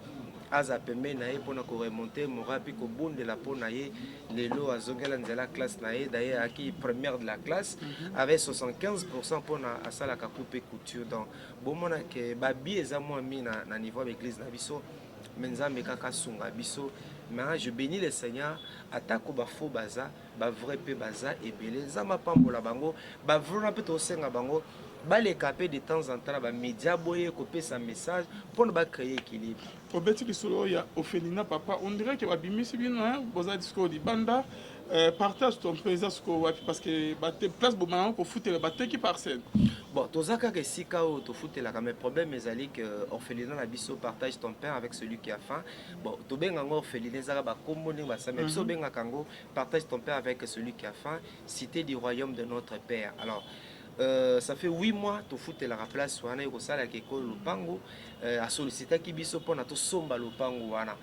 aza pembeni na ye mpona koremonter moral mpe kobondela mpo na ye. Lelo azongela nzela classe na ye, d'ailleurs ayaki première de la classe avec 75 mpona asalaka coupe couture. Donc bomona ke babi eza mwa mingi na niveau ya baeglise na biso, mais Nzambe kaka asunga biso. Mais je bénis le Seigneur, atako bafaux baza, bavrai mpe baza ebele. Nzambe apambola bango. Bavrai wana mpe tosenga bango baleka mpe de temps en temps na bamédia boye kopesa message mpona bacréer équilibre. Obeti lisolo ya orphelinat, papa. On dirait ke babimisi bino, boza sikoyo libanda. Partage ton pain eza sikoyo wapi? Parce que bate place bomana kofutela, bateki parcelle. Bon, toza kaka esika oyo tofutelaka, mais problème ezali ke orphelinat na biso, Partage ton pain avec celui qui a faim, bon, tobenga yango orphelinat, ezaka bakombo ndenge basala, mais biso obengaka yango Partage ton pain avec celui qui a faim, cité du royaume de notre père. Alors ça fait 8 mois tofutelaka place wana. Ekosalaka ekolo lopango asollicitaki biso mpona tosomba lopango wana.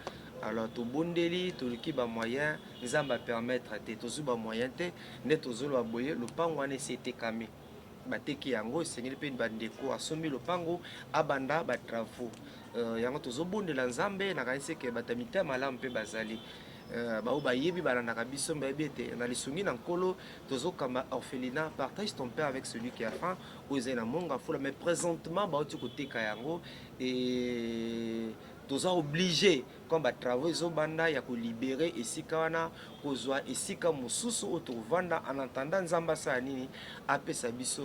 Alors tobondeli, toluki bamoyen, Nzambe apermettre te, tozwi bamoyen te. Nde tozoloba boye, lopango wana esi etekami, bateki yango. Esengeli mpe bandeko asombi lopango abanda batravaux. Yango tozobondela Nzambe. Nakanisi eke bato ya mitema malamu mpe bazali, bao bayebi, balandaka biso, bayebi ete na lisungi na Nkolo tozokamba orphelinat Partage ton pain avec celui qui a faim oyo ezali na Mont Ngafula. Mais présentement bauti koteka yango e toza obligé, comme batravaux ezobanda, ya kolibérer esika wana, kozwa esika mosusu oyo tovanda en attendant Nzambe asala nini, apesa biso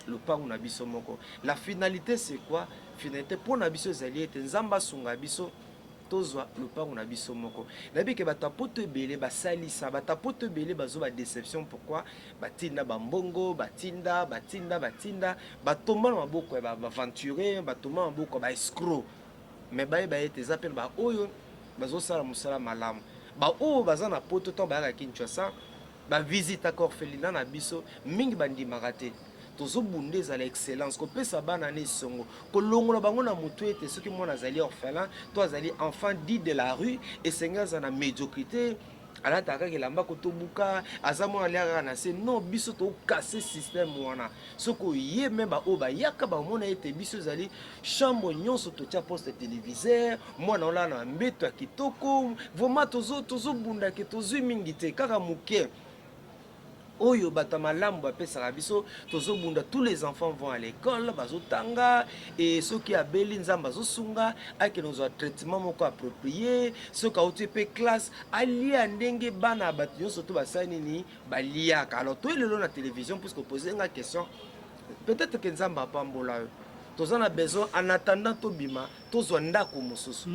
lopango na biso moko. La finalité, c'est quoi? Finalité mpo na biso ezali ete Nzambe asunga biso. Tozwa lopango na biso moko. Nayebi ke bato ya poto ebele basalisa, bato ya poto ebele bazwa ba deception pourquoi? Batinda ba mbongo, batinda, batinda, batinda, batomba na maboko ya ba aventuriers, batomba na maboko ya ba escrocs. Mais bayeba ete eza pe na ba oyo bazosala mosala malamu. Ba oyo baza na poto tango bayaka Kinshasa, ba visitaka orphelinat na biso, mingi bandimaka te. Tozo bunda ezala excellence, kopesa bana na esongo, kolongola bango na mutu ete soki mwana azali orphelin to azali enfant dit de la rue, esengeli azala na mediocrite, alataka kaka elamba kotobuka, aza mwana aliaka kaka na se. Non, biso to casser système wana. Soki oye me ba oyo bayaka bamona ete biso ezali chambre nyonso totia poste televiseur, mwana olala na mbeto ya kitoko, vraiment tozo tozobunda ke tozwi mingi te, kaka moke. Oyo bato ya malamu bapesaka biso, tozobunda, tous les enfants vont à l'école, bazotanga, et soki abeli Nzambe azosunga akende kozwa traitement moko approprié, soki auti mpe classe alia ndenge bana ya bato nyonso to basali nini baliaka. Alors toye lelo na télévision puisque opose nga question, peut-être que Nzambe apambola yo, toza na besoin en attendant tobima tozwa ndako mosusu,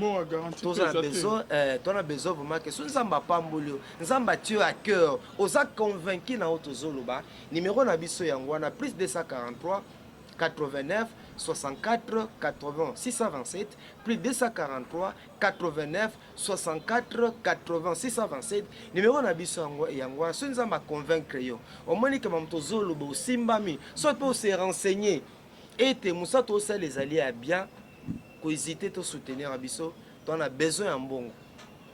toza na besoin eh, toza na besoin vraiment que soki Nzambe apamboli yo, Nzambe atie yo à cœur, oza convaincu na oyo tozoloba, numéro na biso yango wana plus 243 89 64 80 627, plus 243 89 64 80 627, numéro na biso yango yango wana. Soki Nzambe aconvaincre yo, omoni ke mamoto ozoloba osimbami, soit mpe ose renseigner ete mosala tosala ezali ya bien, kohésite to soutenir biso. Toza na besoin ya mbongo,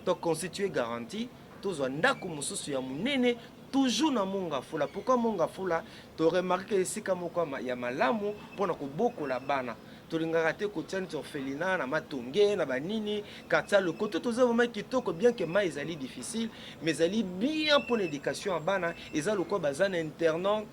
to constituer garantie, tozwa ndako mosusu ya monene, toujours na Mont Ngafula. Pourquoi Mont Ngafula? Toremarke esika moko ya malamu mpona kobokola bana. Tolingaka te kotia neti orphelinat na Matonge na banini quartier lokoto. Toza vraiment kitoko, bien que mai ezali difficile, mais ezali bien mpona éducation ya bana. Eza lokola baza na internat,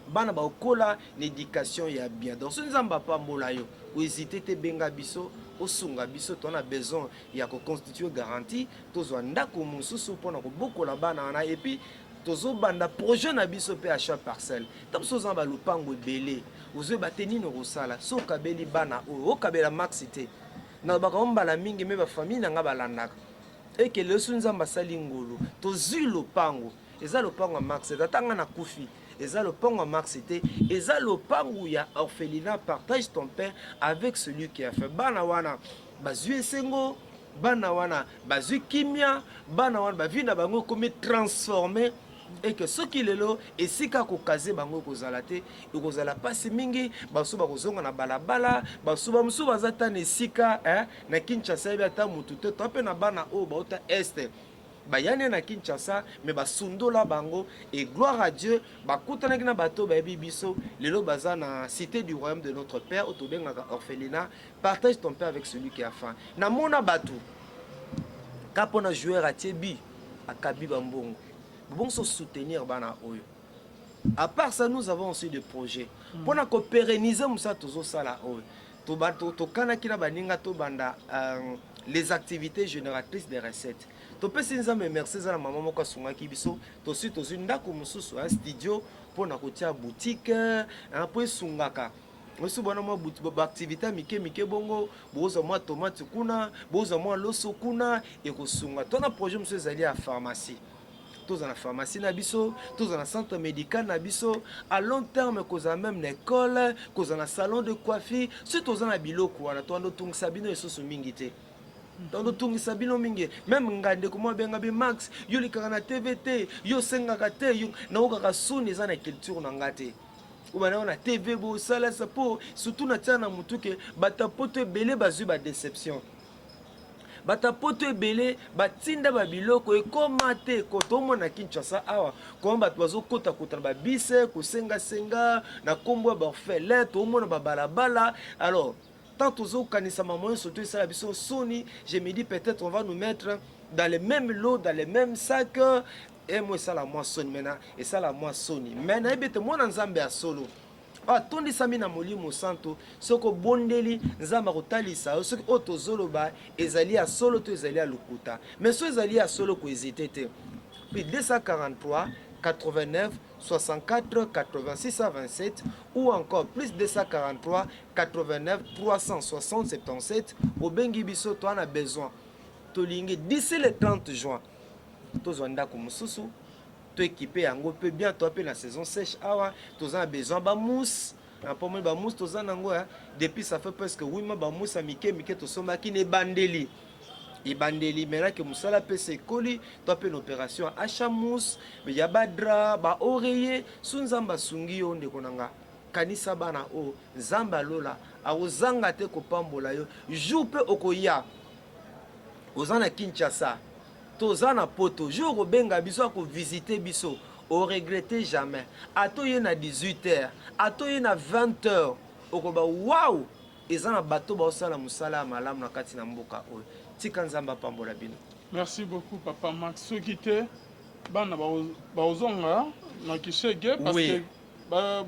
bana bakola na éducation ya bien. Donc soki Nzambe apambola yo, kohésite te, benga biso, osunga biso. Toza na besoin ya koconstituer garantie, tozwa ndako mosusu mpona kobokola bana wana. Et puis tozobanda projet na biso mpe achat parcelle. Ntango mosusu oza na balupango ebele, ozoyeba te nini okosala. So okabeli bana oyo, okabela Max te, nalobaka o mbala mingi, me bafamille na nga balandaka ekele. So Nzambe asali ngolu, tozwi lopango, eza lopango ya Max te. Ata nga nakufi, eza lopango ya Max te, eza lopango ya orphelinat Partage ton pain avec celui qui a faim. Bana wana bazwi esengo, bana wana bazwi kimia, bana wana bavie na bango ekomi transformé. Eke soki lelo esika kokaze bango ekozala te, ekozala mpasi mingi. Basu bakozonga na balabala, basu bamosusu baza ta na esika eh, na Kinshasa yebi ata motu te. To mpe na bana oyo bauta Est, bayani na Kinshasa, me basundola bango. Et gloire à Dieu, bakutanaki na bato bayebi biso, lelo baza na Cité du Royaume de notre Père, oyo tobengaka orphelinat Partage ton pain avec celui qui a faim. Namona bato ka mpona joueur atie bi akabi bambongo bobongo soutenir bana oyo. À part ça, nous avons aussi des projets mpona kopérenniser mosala tozosala oyo. Tokanaki na baninga tobanda les activités génératrices de recettes. Topesi Nzambe merci, eza na mama moko asungaki biso, tosi tozwi ndako mosusu, studio mpona kotia boutique, mpo esungaka osi bwana mwa baactivité ya mike mike bongo. Bozwa mwa tomate kuna, bozwa mwa loso kuna, ekosunga. To na projet mosusu ezali ya pharmacie. Tozala na pharmacie na biso, tozala na centre médical na biso, à long terme kozala même na école, kozala na salon de coiffure. Soki toza na biloko wana, towanda otungisa bino lisusu mingi te, donc totungisa bino mingi. Même nga, ndeko moko abenga bi Max, yo likaka na TV te, yo osengaka te, yo naokaka soni, eza na culture na nga te. Obanda na TV bosalasa mpo surtout na tia na motu ke bato ya poto ebele bazwi badéception, bato ya poto ebele batinda babiloko ekoma te. Tomona Kinshasa awa koma bato bazokotakota na babise, kosengasenga na nkombo ya baorphelin, tomona babalabala. Alors tant tozokanisa mama nyonso to esala biso soni, je me dis peut-être on va nous mettre dans les mêmes lots, dans les mêmes sacs. Emo esala mwa soni, mena esala mwa soni, mais nayebi ete mwana Nzambe ya solo atondisami na Molimo Santo, soki obondeli, Nzambe akotalisa yo soki oyo tozoloba ezali ya solo to ezali ya lokuta. Mais so ezali ya solo, kohésite te. Puis 243 89 64 80 627 ou encore plus 243 89 360 77. Obengi biso, toza na besoin, tolingi d'ici le 30 juin tozwa ndako mosusu, toéquiper yango mpe bien. Toa mpe na saison sèche awa, toza na besoin bamousse mpo moi bamousse toza nango depuis ça fait presque 8 mois. Bamousse ya mike mike tosombaki na ebandeli ebandeli. Maintenant ke mosala mpesa ekoli, to mpe na opération ya achat mousse ya badraps, baoreiller. So Nzambe asungi yo, ndeko na nga, kanisa bana oyo. Nzambe alola akozanga te kopambola yo. Jour mpe okoya, oza na Kinshasa, toza na Poto, jour okobenga biso, akovisite biso, oregretter jamais. Ata oye na 18 heures, ata oye na 20 heures, okoba waw, eza na bato baosala mosala ya malamu na kati na mboka oyo. Tika Nzambe apambola bino. Merci beaucoup, papa Max. Soki te bana baozonga na Kishege parce que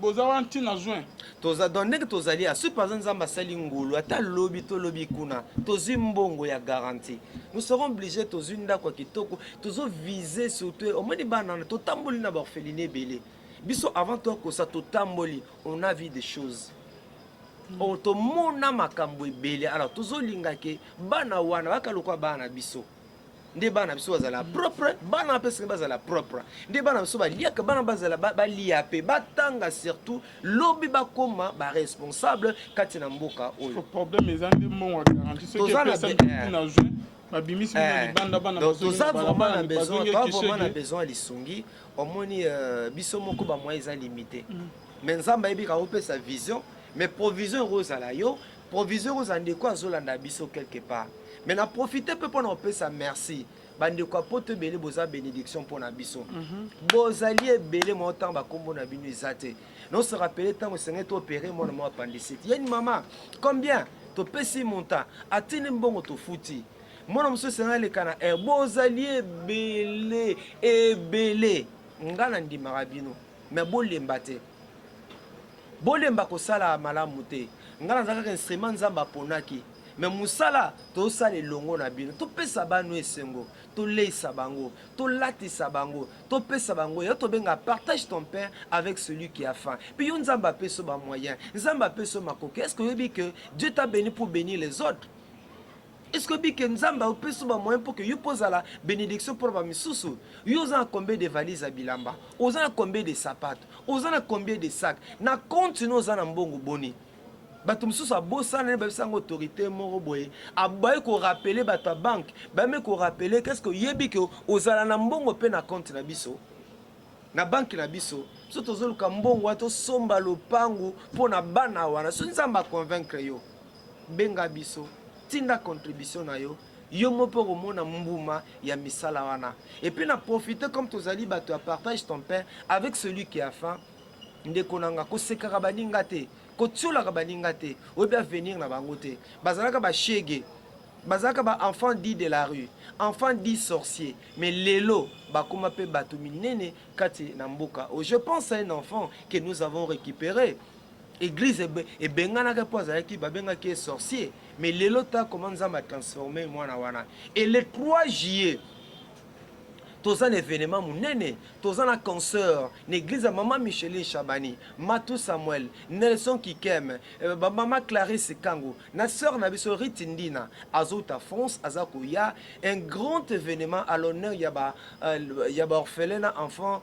boza wana ntina juin. Toza donc ndenge tozali asoki par exemple Nzambe asali ngolu, ata lobi tolobi kuna tozwi mbongo ya garantie, nous serons obligés. Tozwi ndako ya kitoko, tozovise surtout omoni bana wana. Totamboli na baorphelinat ebele. Biso avant tokosa totamboli, on a vu des choses oyo tomona makambo ebele. Alors tozolinga ke bana wana baka lokwa bana na biso. Nde bana biso bazala propre, bana mpe soki bazala propre, nde bana biso baliaka, bana bazala balia mpe batanga, surtout lobi bakóma baresponsable kati na mboka oyo. Problème eza nde mbongo ya garantie. Soki epesami na juin, babimisi bino libanda, bana toza vraiment na besoin, toza vraiment na besoin ya lisungi. Omoni, biso moko bamoyen eza limité, mais Nzambe ayebi kaka kopesa vision. Mais provision ekozala yo, provision ekozala ndeko azolanda biso quelque part. Mais na profite mpe mpona kopesa merci bandeko ya Poto ebele. Boza bénédiction mpona biso. Bozali ebele mwa ntango bakombo na bino eza te. Nose rappeler ntango esengeli toopérer mwana mwa appendicite, yeni mama combien topesi montant, atindi mbongo, tofuti mwana mosusu, esengeli aleka na air. Bozali ebele ebele. Nga na ndimaka bino, mais bolemba te, bolemba kosala malamu te. Nga naza kaka instrument Nzambe aponaki, mais mosala tozosala elongo na bino. Topesa bano esengo, toleisa bango, tolatisa bango, topesa bango yo. Tobenga "partage ton pain avec celui qui a faim". Puis yo, Nzambe apesi yo bamoyen, Nzambe apesi yo makoki. Est ce que oyebi que Dieu t'a béni pour bénir les autres? Est ce que oyebi ke Nzambe apesi yo bamoyen mpo ke yo mpo ozala bénédiction mpona bamisusu? Yo oza na combien de valise ya bilamba? Oza na combien de sapato? Oza na combien de sac na compte? No oza na mbongo boni? Bato mosusu abosana ne babisa yango. Autorité moko boye abayi korappeler bato ya banque, bayami korappeler. Qu'est ce que oyebi ke ozala na mbongo mpe na compte na biso, na banque na biso? Biso tozoluka mbongo wana, tosomba lopangu mpo na bana wana. So Nzambe aconvaincre yo, benga biso, tinda contribution na yo, yo mo mpo komona mbuma ya misala wana. Et puis na profite, comme tozali bato ya "partage ton pain avec celui qui a faim", ndeko na nga, kosekaka baninga te, kotiolaka baninga te. Oyebi avenir na bango te. Bazalaka bashege, bazalaka baenfant dit de la rue, enfant dit sorcier, mais lelo bakóma mpe bato minene kati na mboka. Oh, je pense à un enfant que nous avons récupéré. Église ebenganaka mpo azalaki, babengaki ye sorcier, mais lelo ta comment Nzambe atransforme mwana wana. Et le 3 juillet toza na événement monene, toza na concert na église ya mama Micheline Chabani, Matu Samuel, Nelson Kikem, bamama Clarisse Kango na sœur na biso Riti Ndina azouta France, aza koya. Un grand événement à l'honneur ya ba ya baorphelin na enfant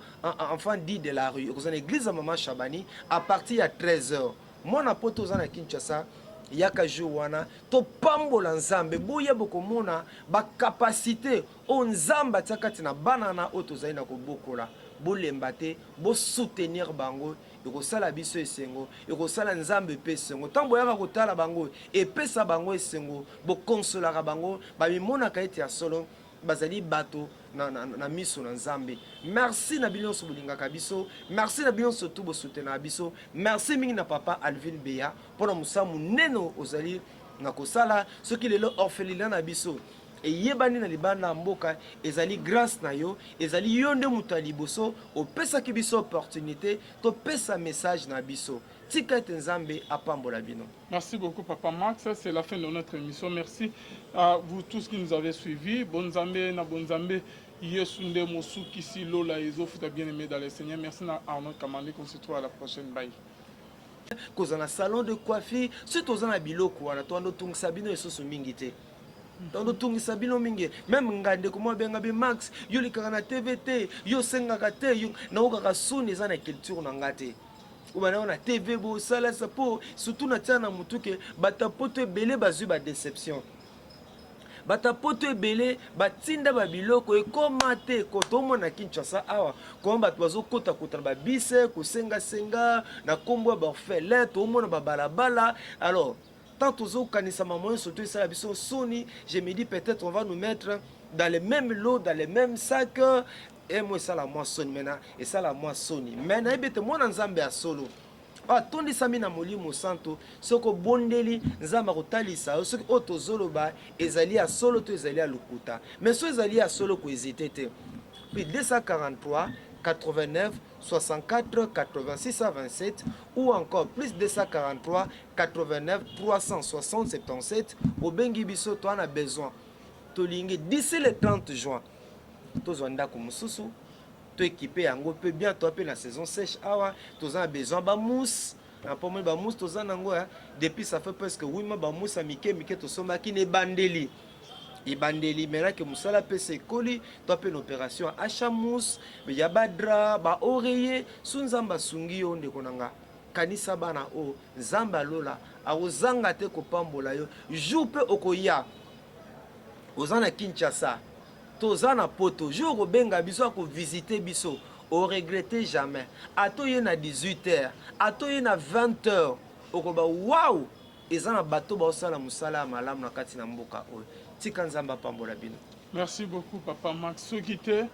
dit de la rue. Okoza na église ya mama Chabani à partir ya 13 heures. Mwana Poto oza na Kinshasa, yaka jour wana, topambola Nzambe. Boya, bokomona bacapacité oyo Nzambe atia kati na bana na oyo tozali na kobokola. Bolemba te, bosoutenir bango. Ekosala biso esengo, ekosala Nzambe mpe esengo. Ntango boyaka kotala bango, epesa bango esengo. Bokonsolaka bango, bamimonaka ete ya solo bazali bato na miso na Nzambe. Merci na bino nyonso bolingaka biso, merci na bino nyonso tu bosoutenaka biso. Merci mingi na papa Alvin Beya mpona mosala monene ozali na kosala. Soki lelo orphelinat na biso eyebani na libanda ya mboka, ezali grâce na yo, ezali yo nde moto ya liboso opesaki biso opportunité topesa message na biso. Tika ete Nzambe apambola bino. Merci beaucoup papa Max, c'est la fin de notre émission. Merci à vous tous qui nous avez suivis. Bonzambe na bonzambe Yesu nde mosukisi lola ezofuta bien aimé dans le Seigneur. Merci na Arnaud Kamande, qu'on se trouve à la prochaine. Bye. Kozala na salon de coiffure, soki toza na biloko wana toanda otungisa bino lisusu mingi te. Donc totungisa bino mingi. Meme nga ndeko mwa benga be Max, yo likaka na TV te, yo sengaka te, yo naokaka soni eza na culture na nga te. Obanda na TV bo sala sa po surtout na tia na mutu ke bata poto ebele bazui ba deception. Bata poto ebele batinda ba biloko ekoma te ko tomona Kinshasa awa koma bato bazokota kota na ba bus kosenga senga na kombo ya ba orphelin tomona ba balabala alors Tant tozo kanisa maman nyonso to esala biso soni, je me dis peut-être on va nous mettre dans le même lot, dans le même sac. Et moi esala mwa soni maintenant, esala mwa soni. Mais nayebi ete mwana Nzambe ya solo atondisami na Molimo Santo, soki obondeli Nzambe akotalisa yo soki oyo tozoloba ezali ya solo to ezali ya lokuta. Mais soki ezali ya solo, ko hésiter te. Puis 243 89 64 86 27 ou encore plus 243 89 360 77 obengi biso toa na besoin tolingi d'ici le 30 juin tozwa ndako mosusu to équipe yango mpe bien toa mpe na saison sèche awa toza na besoin ba mousse na mpo moni ba mousse toza nango depuis ça fait presque 8 mois ba mousse ya mike mike tosombaki na ebandeli ebandeli maintenant ke mosala mpe se ekoli to mpe na opération ya achat mousse ya ba drap ba oreiller su nzambe asungi yo ndeko na nga Kanisa bana oyo, Nzambe ya lola akozanga te kopambola yo jour pe okoya oza na Kinshasa to oza na poto jour okobenga biso ako visiter biso o regretter jamais ata oye na 18 heures ata oye na 20 heures okoloba waouh eza na bato baosala mosala ya malamu na kati na mboka oyo tika Nzambe apambola bino. Merci beaucoup papa Max soki te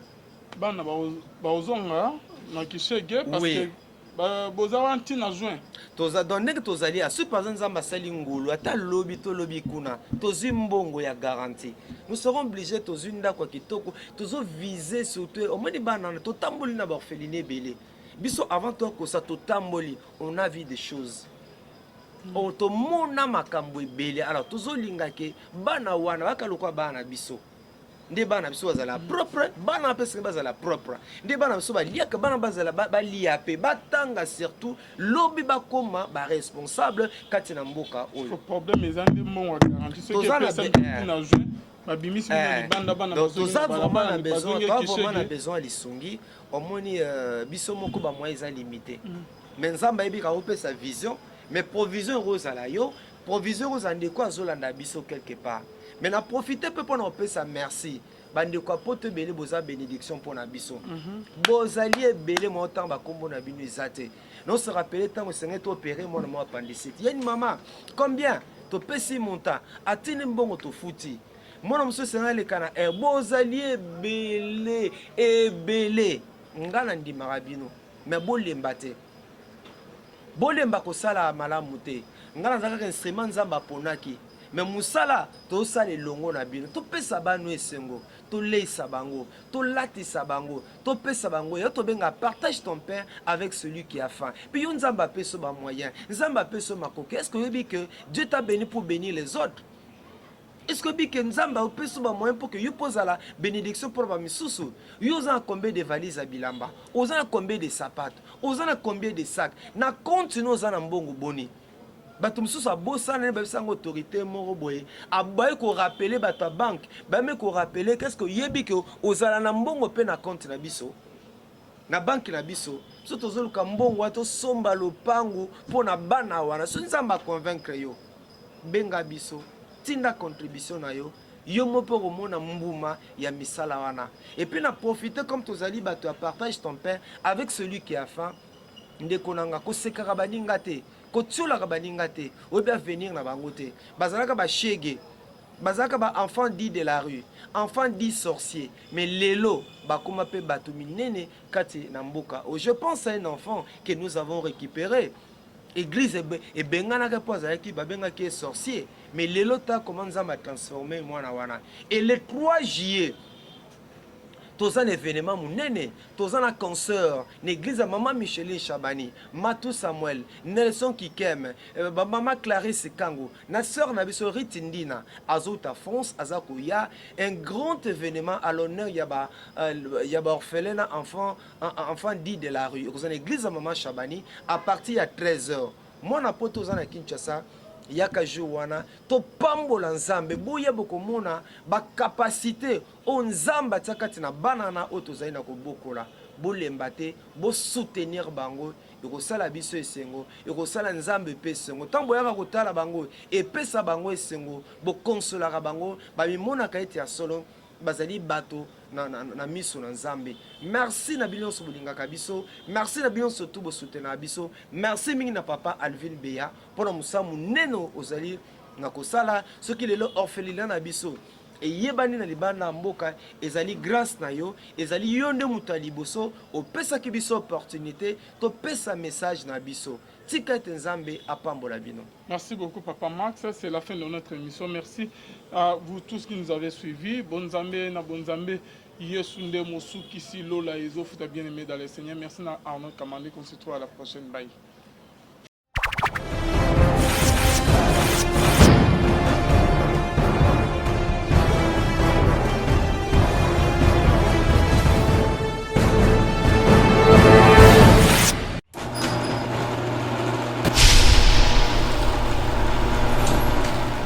bana bakozonga na kishege parce oui. que Boza wana ti na juin. Toza donc ndenge tozali a soki par exemple Nzambe asali ngolu ata lobi to lobi kuna tozui mbongo ya garantie nous serons obligés tozui ndako ya kitoko tozo viser surtout omoni bana wana totamboli na ba orphelinat ebele biso avant tokosa totamboli on a vu des choses oh, tomona makambo ebele alors tozolinga ke bana wana baka lokola bana na biso nde bana biso bazala propre bana mpe esengeli bazala propre nde bana biso baliaka bana bazala balia mpe batanga surtout lobi bakoma baresponsable kati na mboka oyo problème eza nde mbongo ya garantie soki epesami na juin babimisi bino eh, libanda bana toza vraiment na besoin toza vraiment na besoin ya lisungi omoni euh, biso moko bamoyen eza limité mm. mais nzambe ayebi kakopesa vision mais provision ekozala yo provision ekozala ndeko azolanda biso quelque part Mais na profiter pe pona kopesa merci ba ndeko ya poto ebele boza benediction pona biso. Mm -hmm. Bozali ebele mwa ntango ba kombo na bino eza te. No se rappeler ntango esengeli to opérer mwana mwa appendicite. Yeni mama, combien topesi montant atindi mbongo tofuti. Mwana mosusu esengeli aleka na air. Bozali ebele ebele. Nga na ndimaka bino mais bolemba te. Bolemba kosala malamu te. Nga naza kaka instrument Nzambe aponaki. Mais musala tozosala elongo na bino. Topesa bana oyo esengo, toleisa bango, tolatisa bango, topesa bango ya tobenga partage ton pain avec celui qui a faim. Puis yo Nzambe apesi yo ba moyens, Nzambe apesi yo makoki. Est-ce que oyebi que Dieu t'a béni pour bénir les autres? Est-ce que oyebi que Nzambe apesi yo ba moyens pour que yo mpe ozala bénédiction pour ba misusu? Yo oza na combien de valises ya bilamba? Oza na combien de sapato? Oza na combien de sacs? Na compte no oza na mbongo boni? Bato mosusu abosana ye bayebisa yango autorité moko boye abayi ko rappeler bato ya banque bayame ko rappeler qu'est-ce que oyebi ke ozala na mbongo mpe na compte na biso na banque na biso biso tozoluka mbongo wana tosomba lopangu mpo na bana wana soki Nzambe a convaincre yo benga biso tinda contribution na yo yo moko mpe okomona mbuma ya misala wana et puis na profiter comme tozali bato ya partage ton pain avec celui qui a faim Ndeko na nga, kosekaka baninga te, kotiolaka baninga te, oyebi avenir na bango te. Bazalaka ba chegue, bazalaka ba enfants dits de la rue, enfants dits sorciers, mais lelo bakoma pe batu minene kati na mboka oyo. Je pense à un enfant que nous avons recupere, eglise ebenganaka po azalaki, babengaki ye sorcier, mais lelo ta comment Nzambe a transformer mwana wana. Et le 3 juillet, Toza na evenement munene, toza na concert na eglise ya mama Micheline Shabani, Matou Samuel, Nelson Kikem, eh, ba mama Clarisse Kango, na sœur na biso Ruth Ndina azouta France aza koya un grand événement à l'honneur ya ba euh, ya ba orphelins na enfant enfant dit de la rue. Ekozala na eglise ya mama Shabani à partir ya 13h. Mwana poto oza na Kinshasa yaka jour wana topambola Nzambe, boya bokomona ba capacité Oyo Nzambe atia kati na bana na oyo tozali na kobokola, bolemba te, bo soutenir bango, ekosala biso esengo, ekosala Nzambe pe esengo. Tango boyaka kotala bango, epesa bango esengo, bo consolaka bango, bamimonaka ete ya solo bazali bato na, na, na miso na Nzambe. Merci na bino nyonso bolingaka biso, merci na bino nyonso tout bo soutenaka biso, merci mingi na papa Alvin Beya mpo na mosala monene ozali na kosala. Soki lelo orphelinat na biso eyebani na libanda ya mboka ezali grace na yo, ezali yo nde moto ya liboso opesaki biso opportunite topesa message na biso. Tika ete Nzambe apambola bino. Merci beaucoup papa Max, c'est la fin de notre émission. Merci à vous tous qui nous avez suivis. Bonzambe na Bonzambe, Yesu nde mosukisi lola ezofuta bien aimé dans le Seigneur. Merci na Arnaud Kamande, qu'on se trouve à la prochaine. Bye.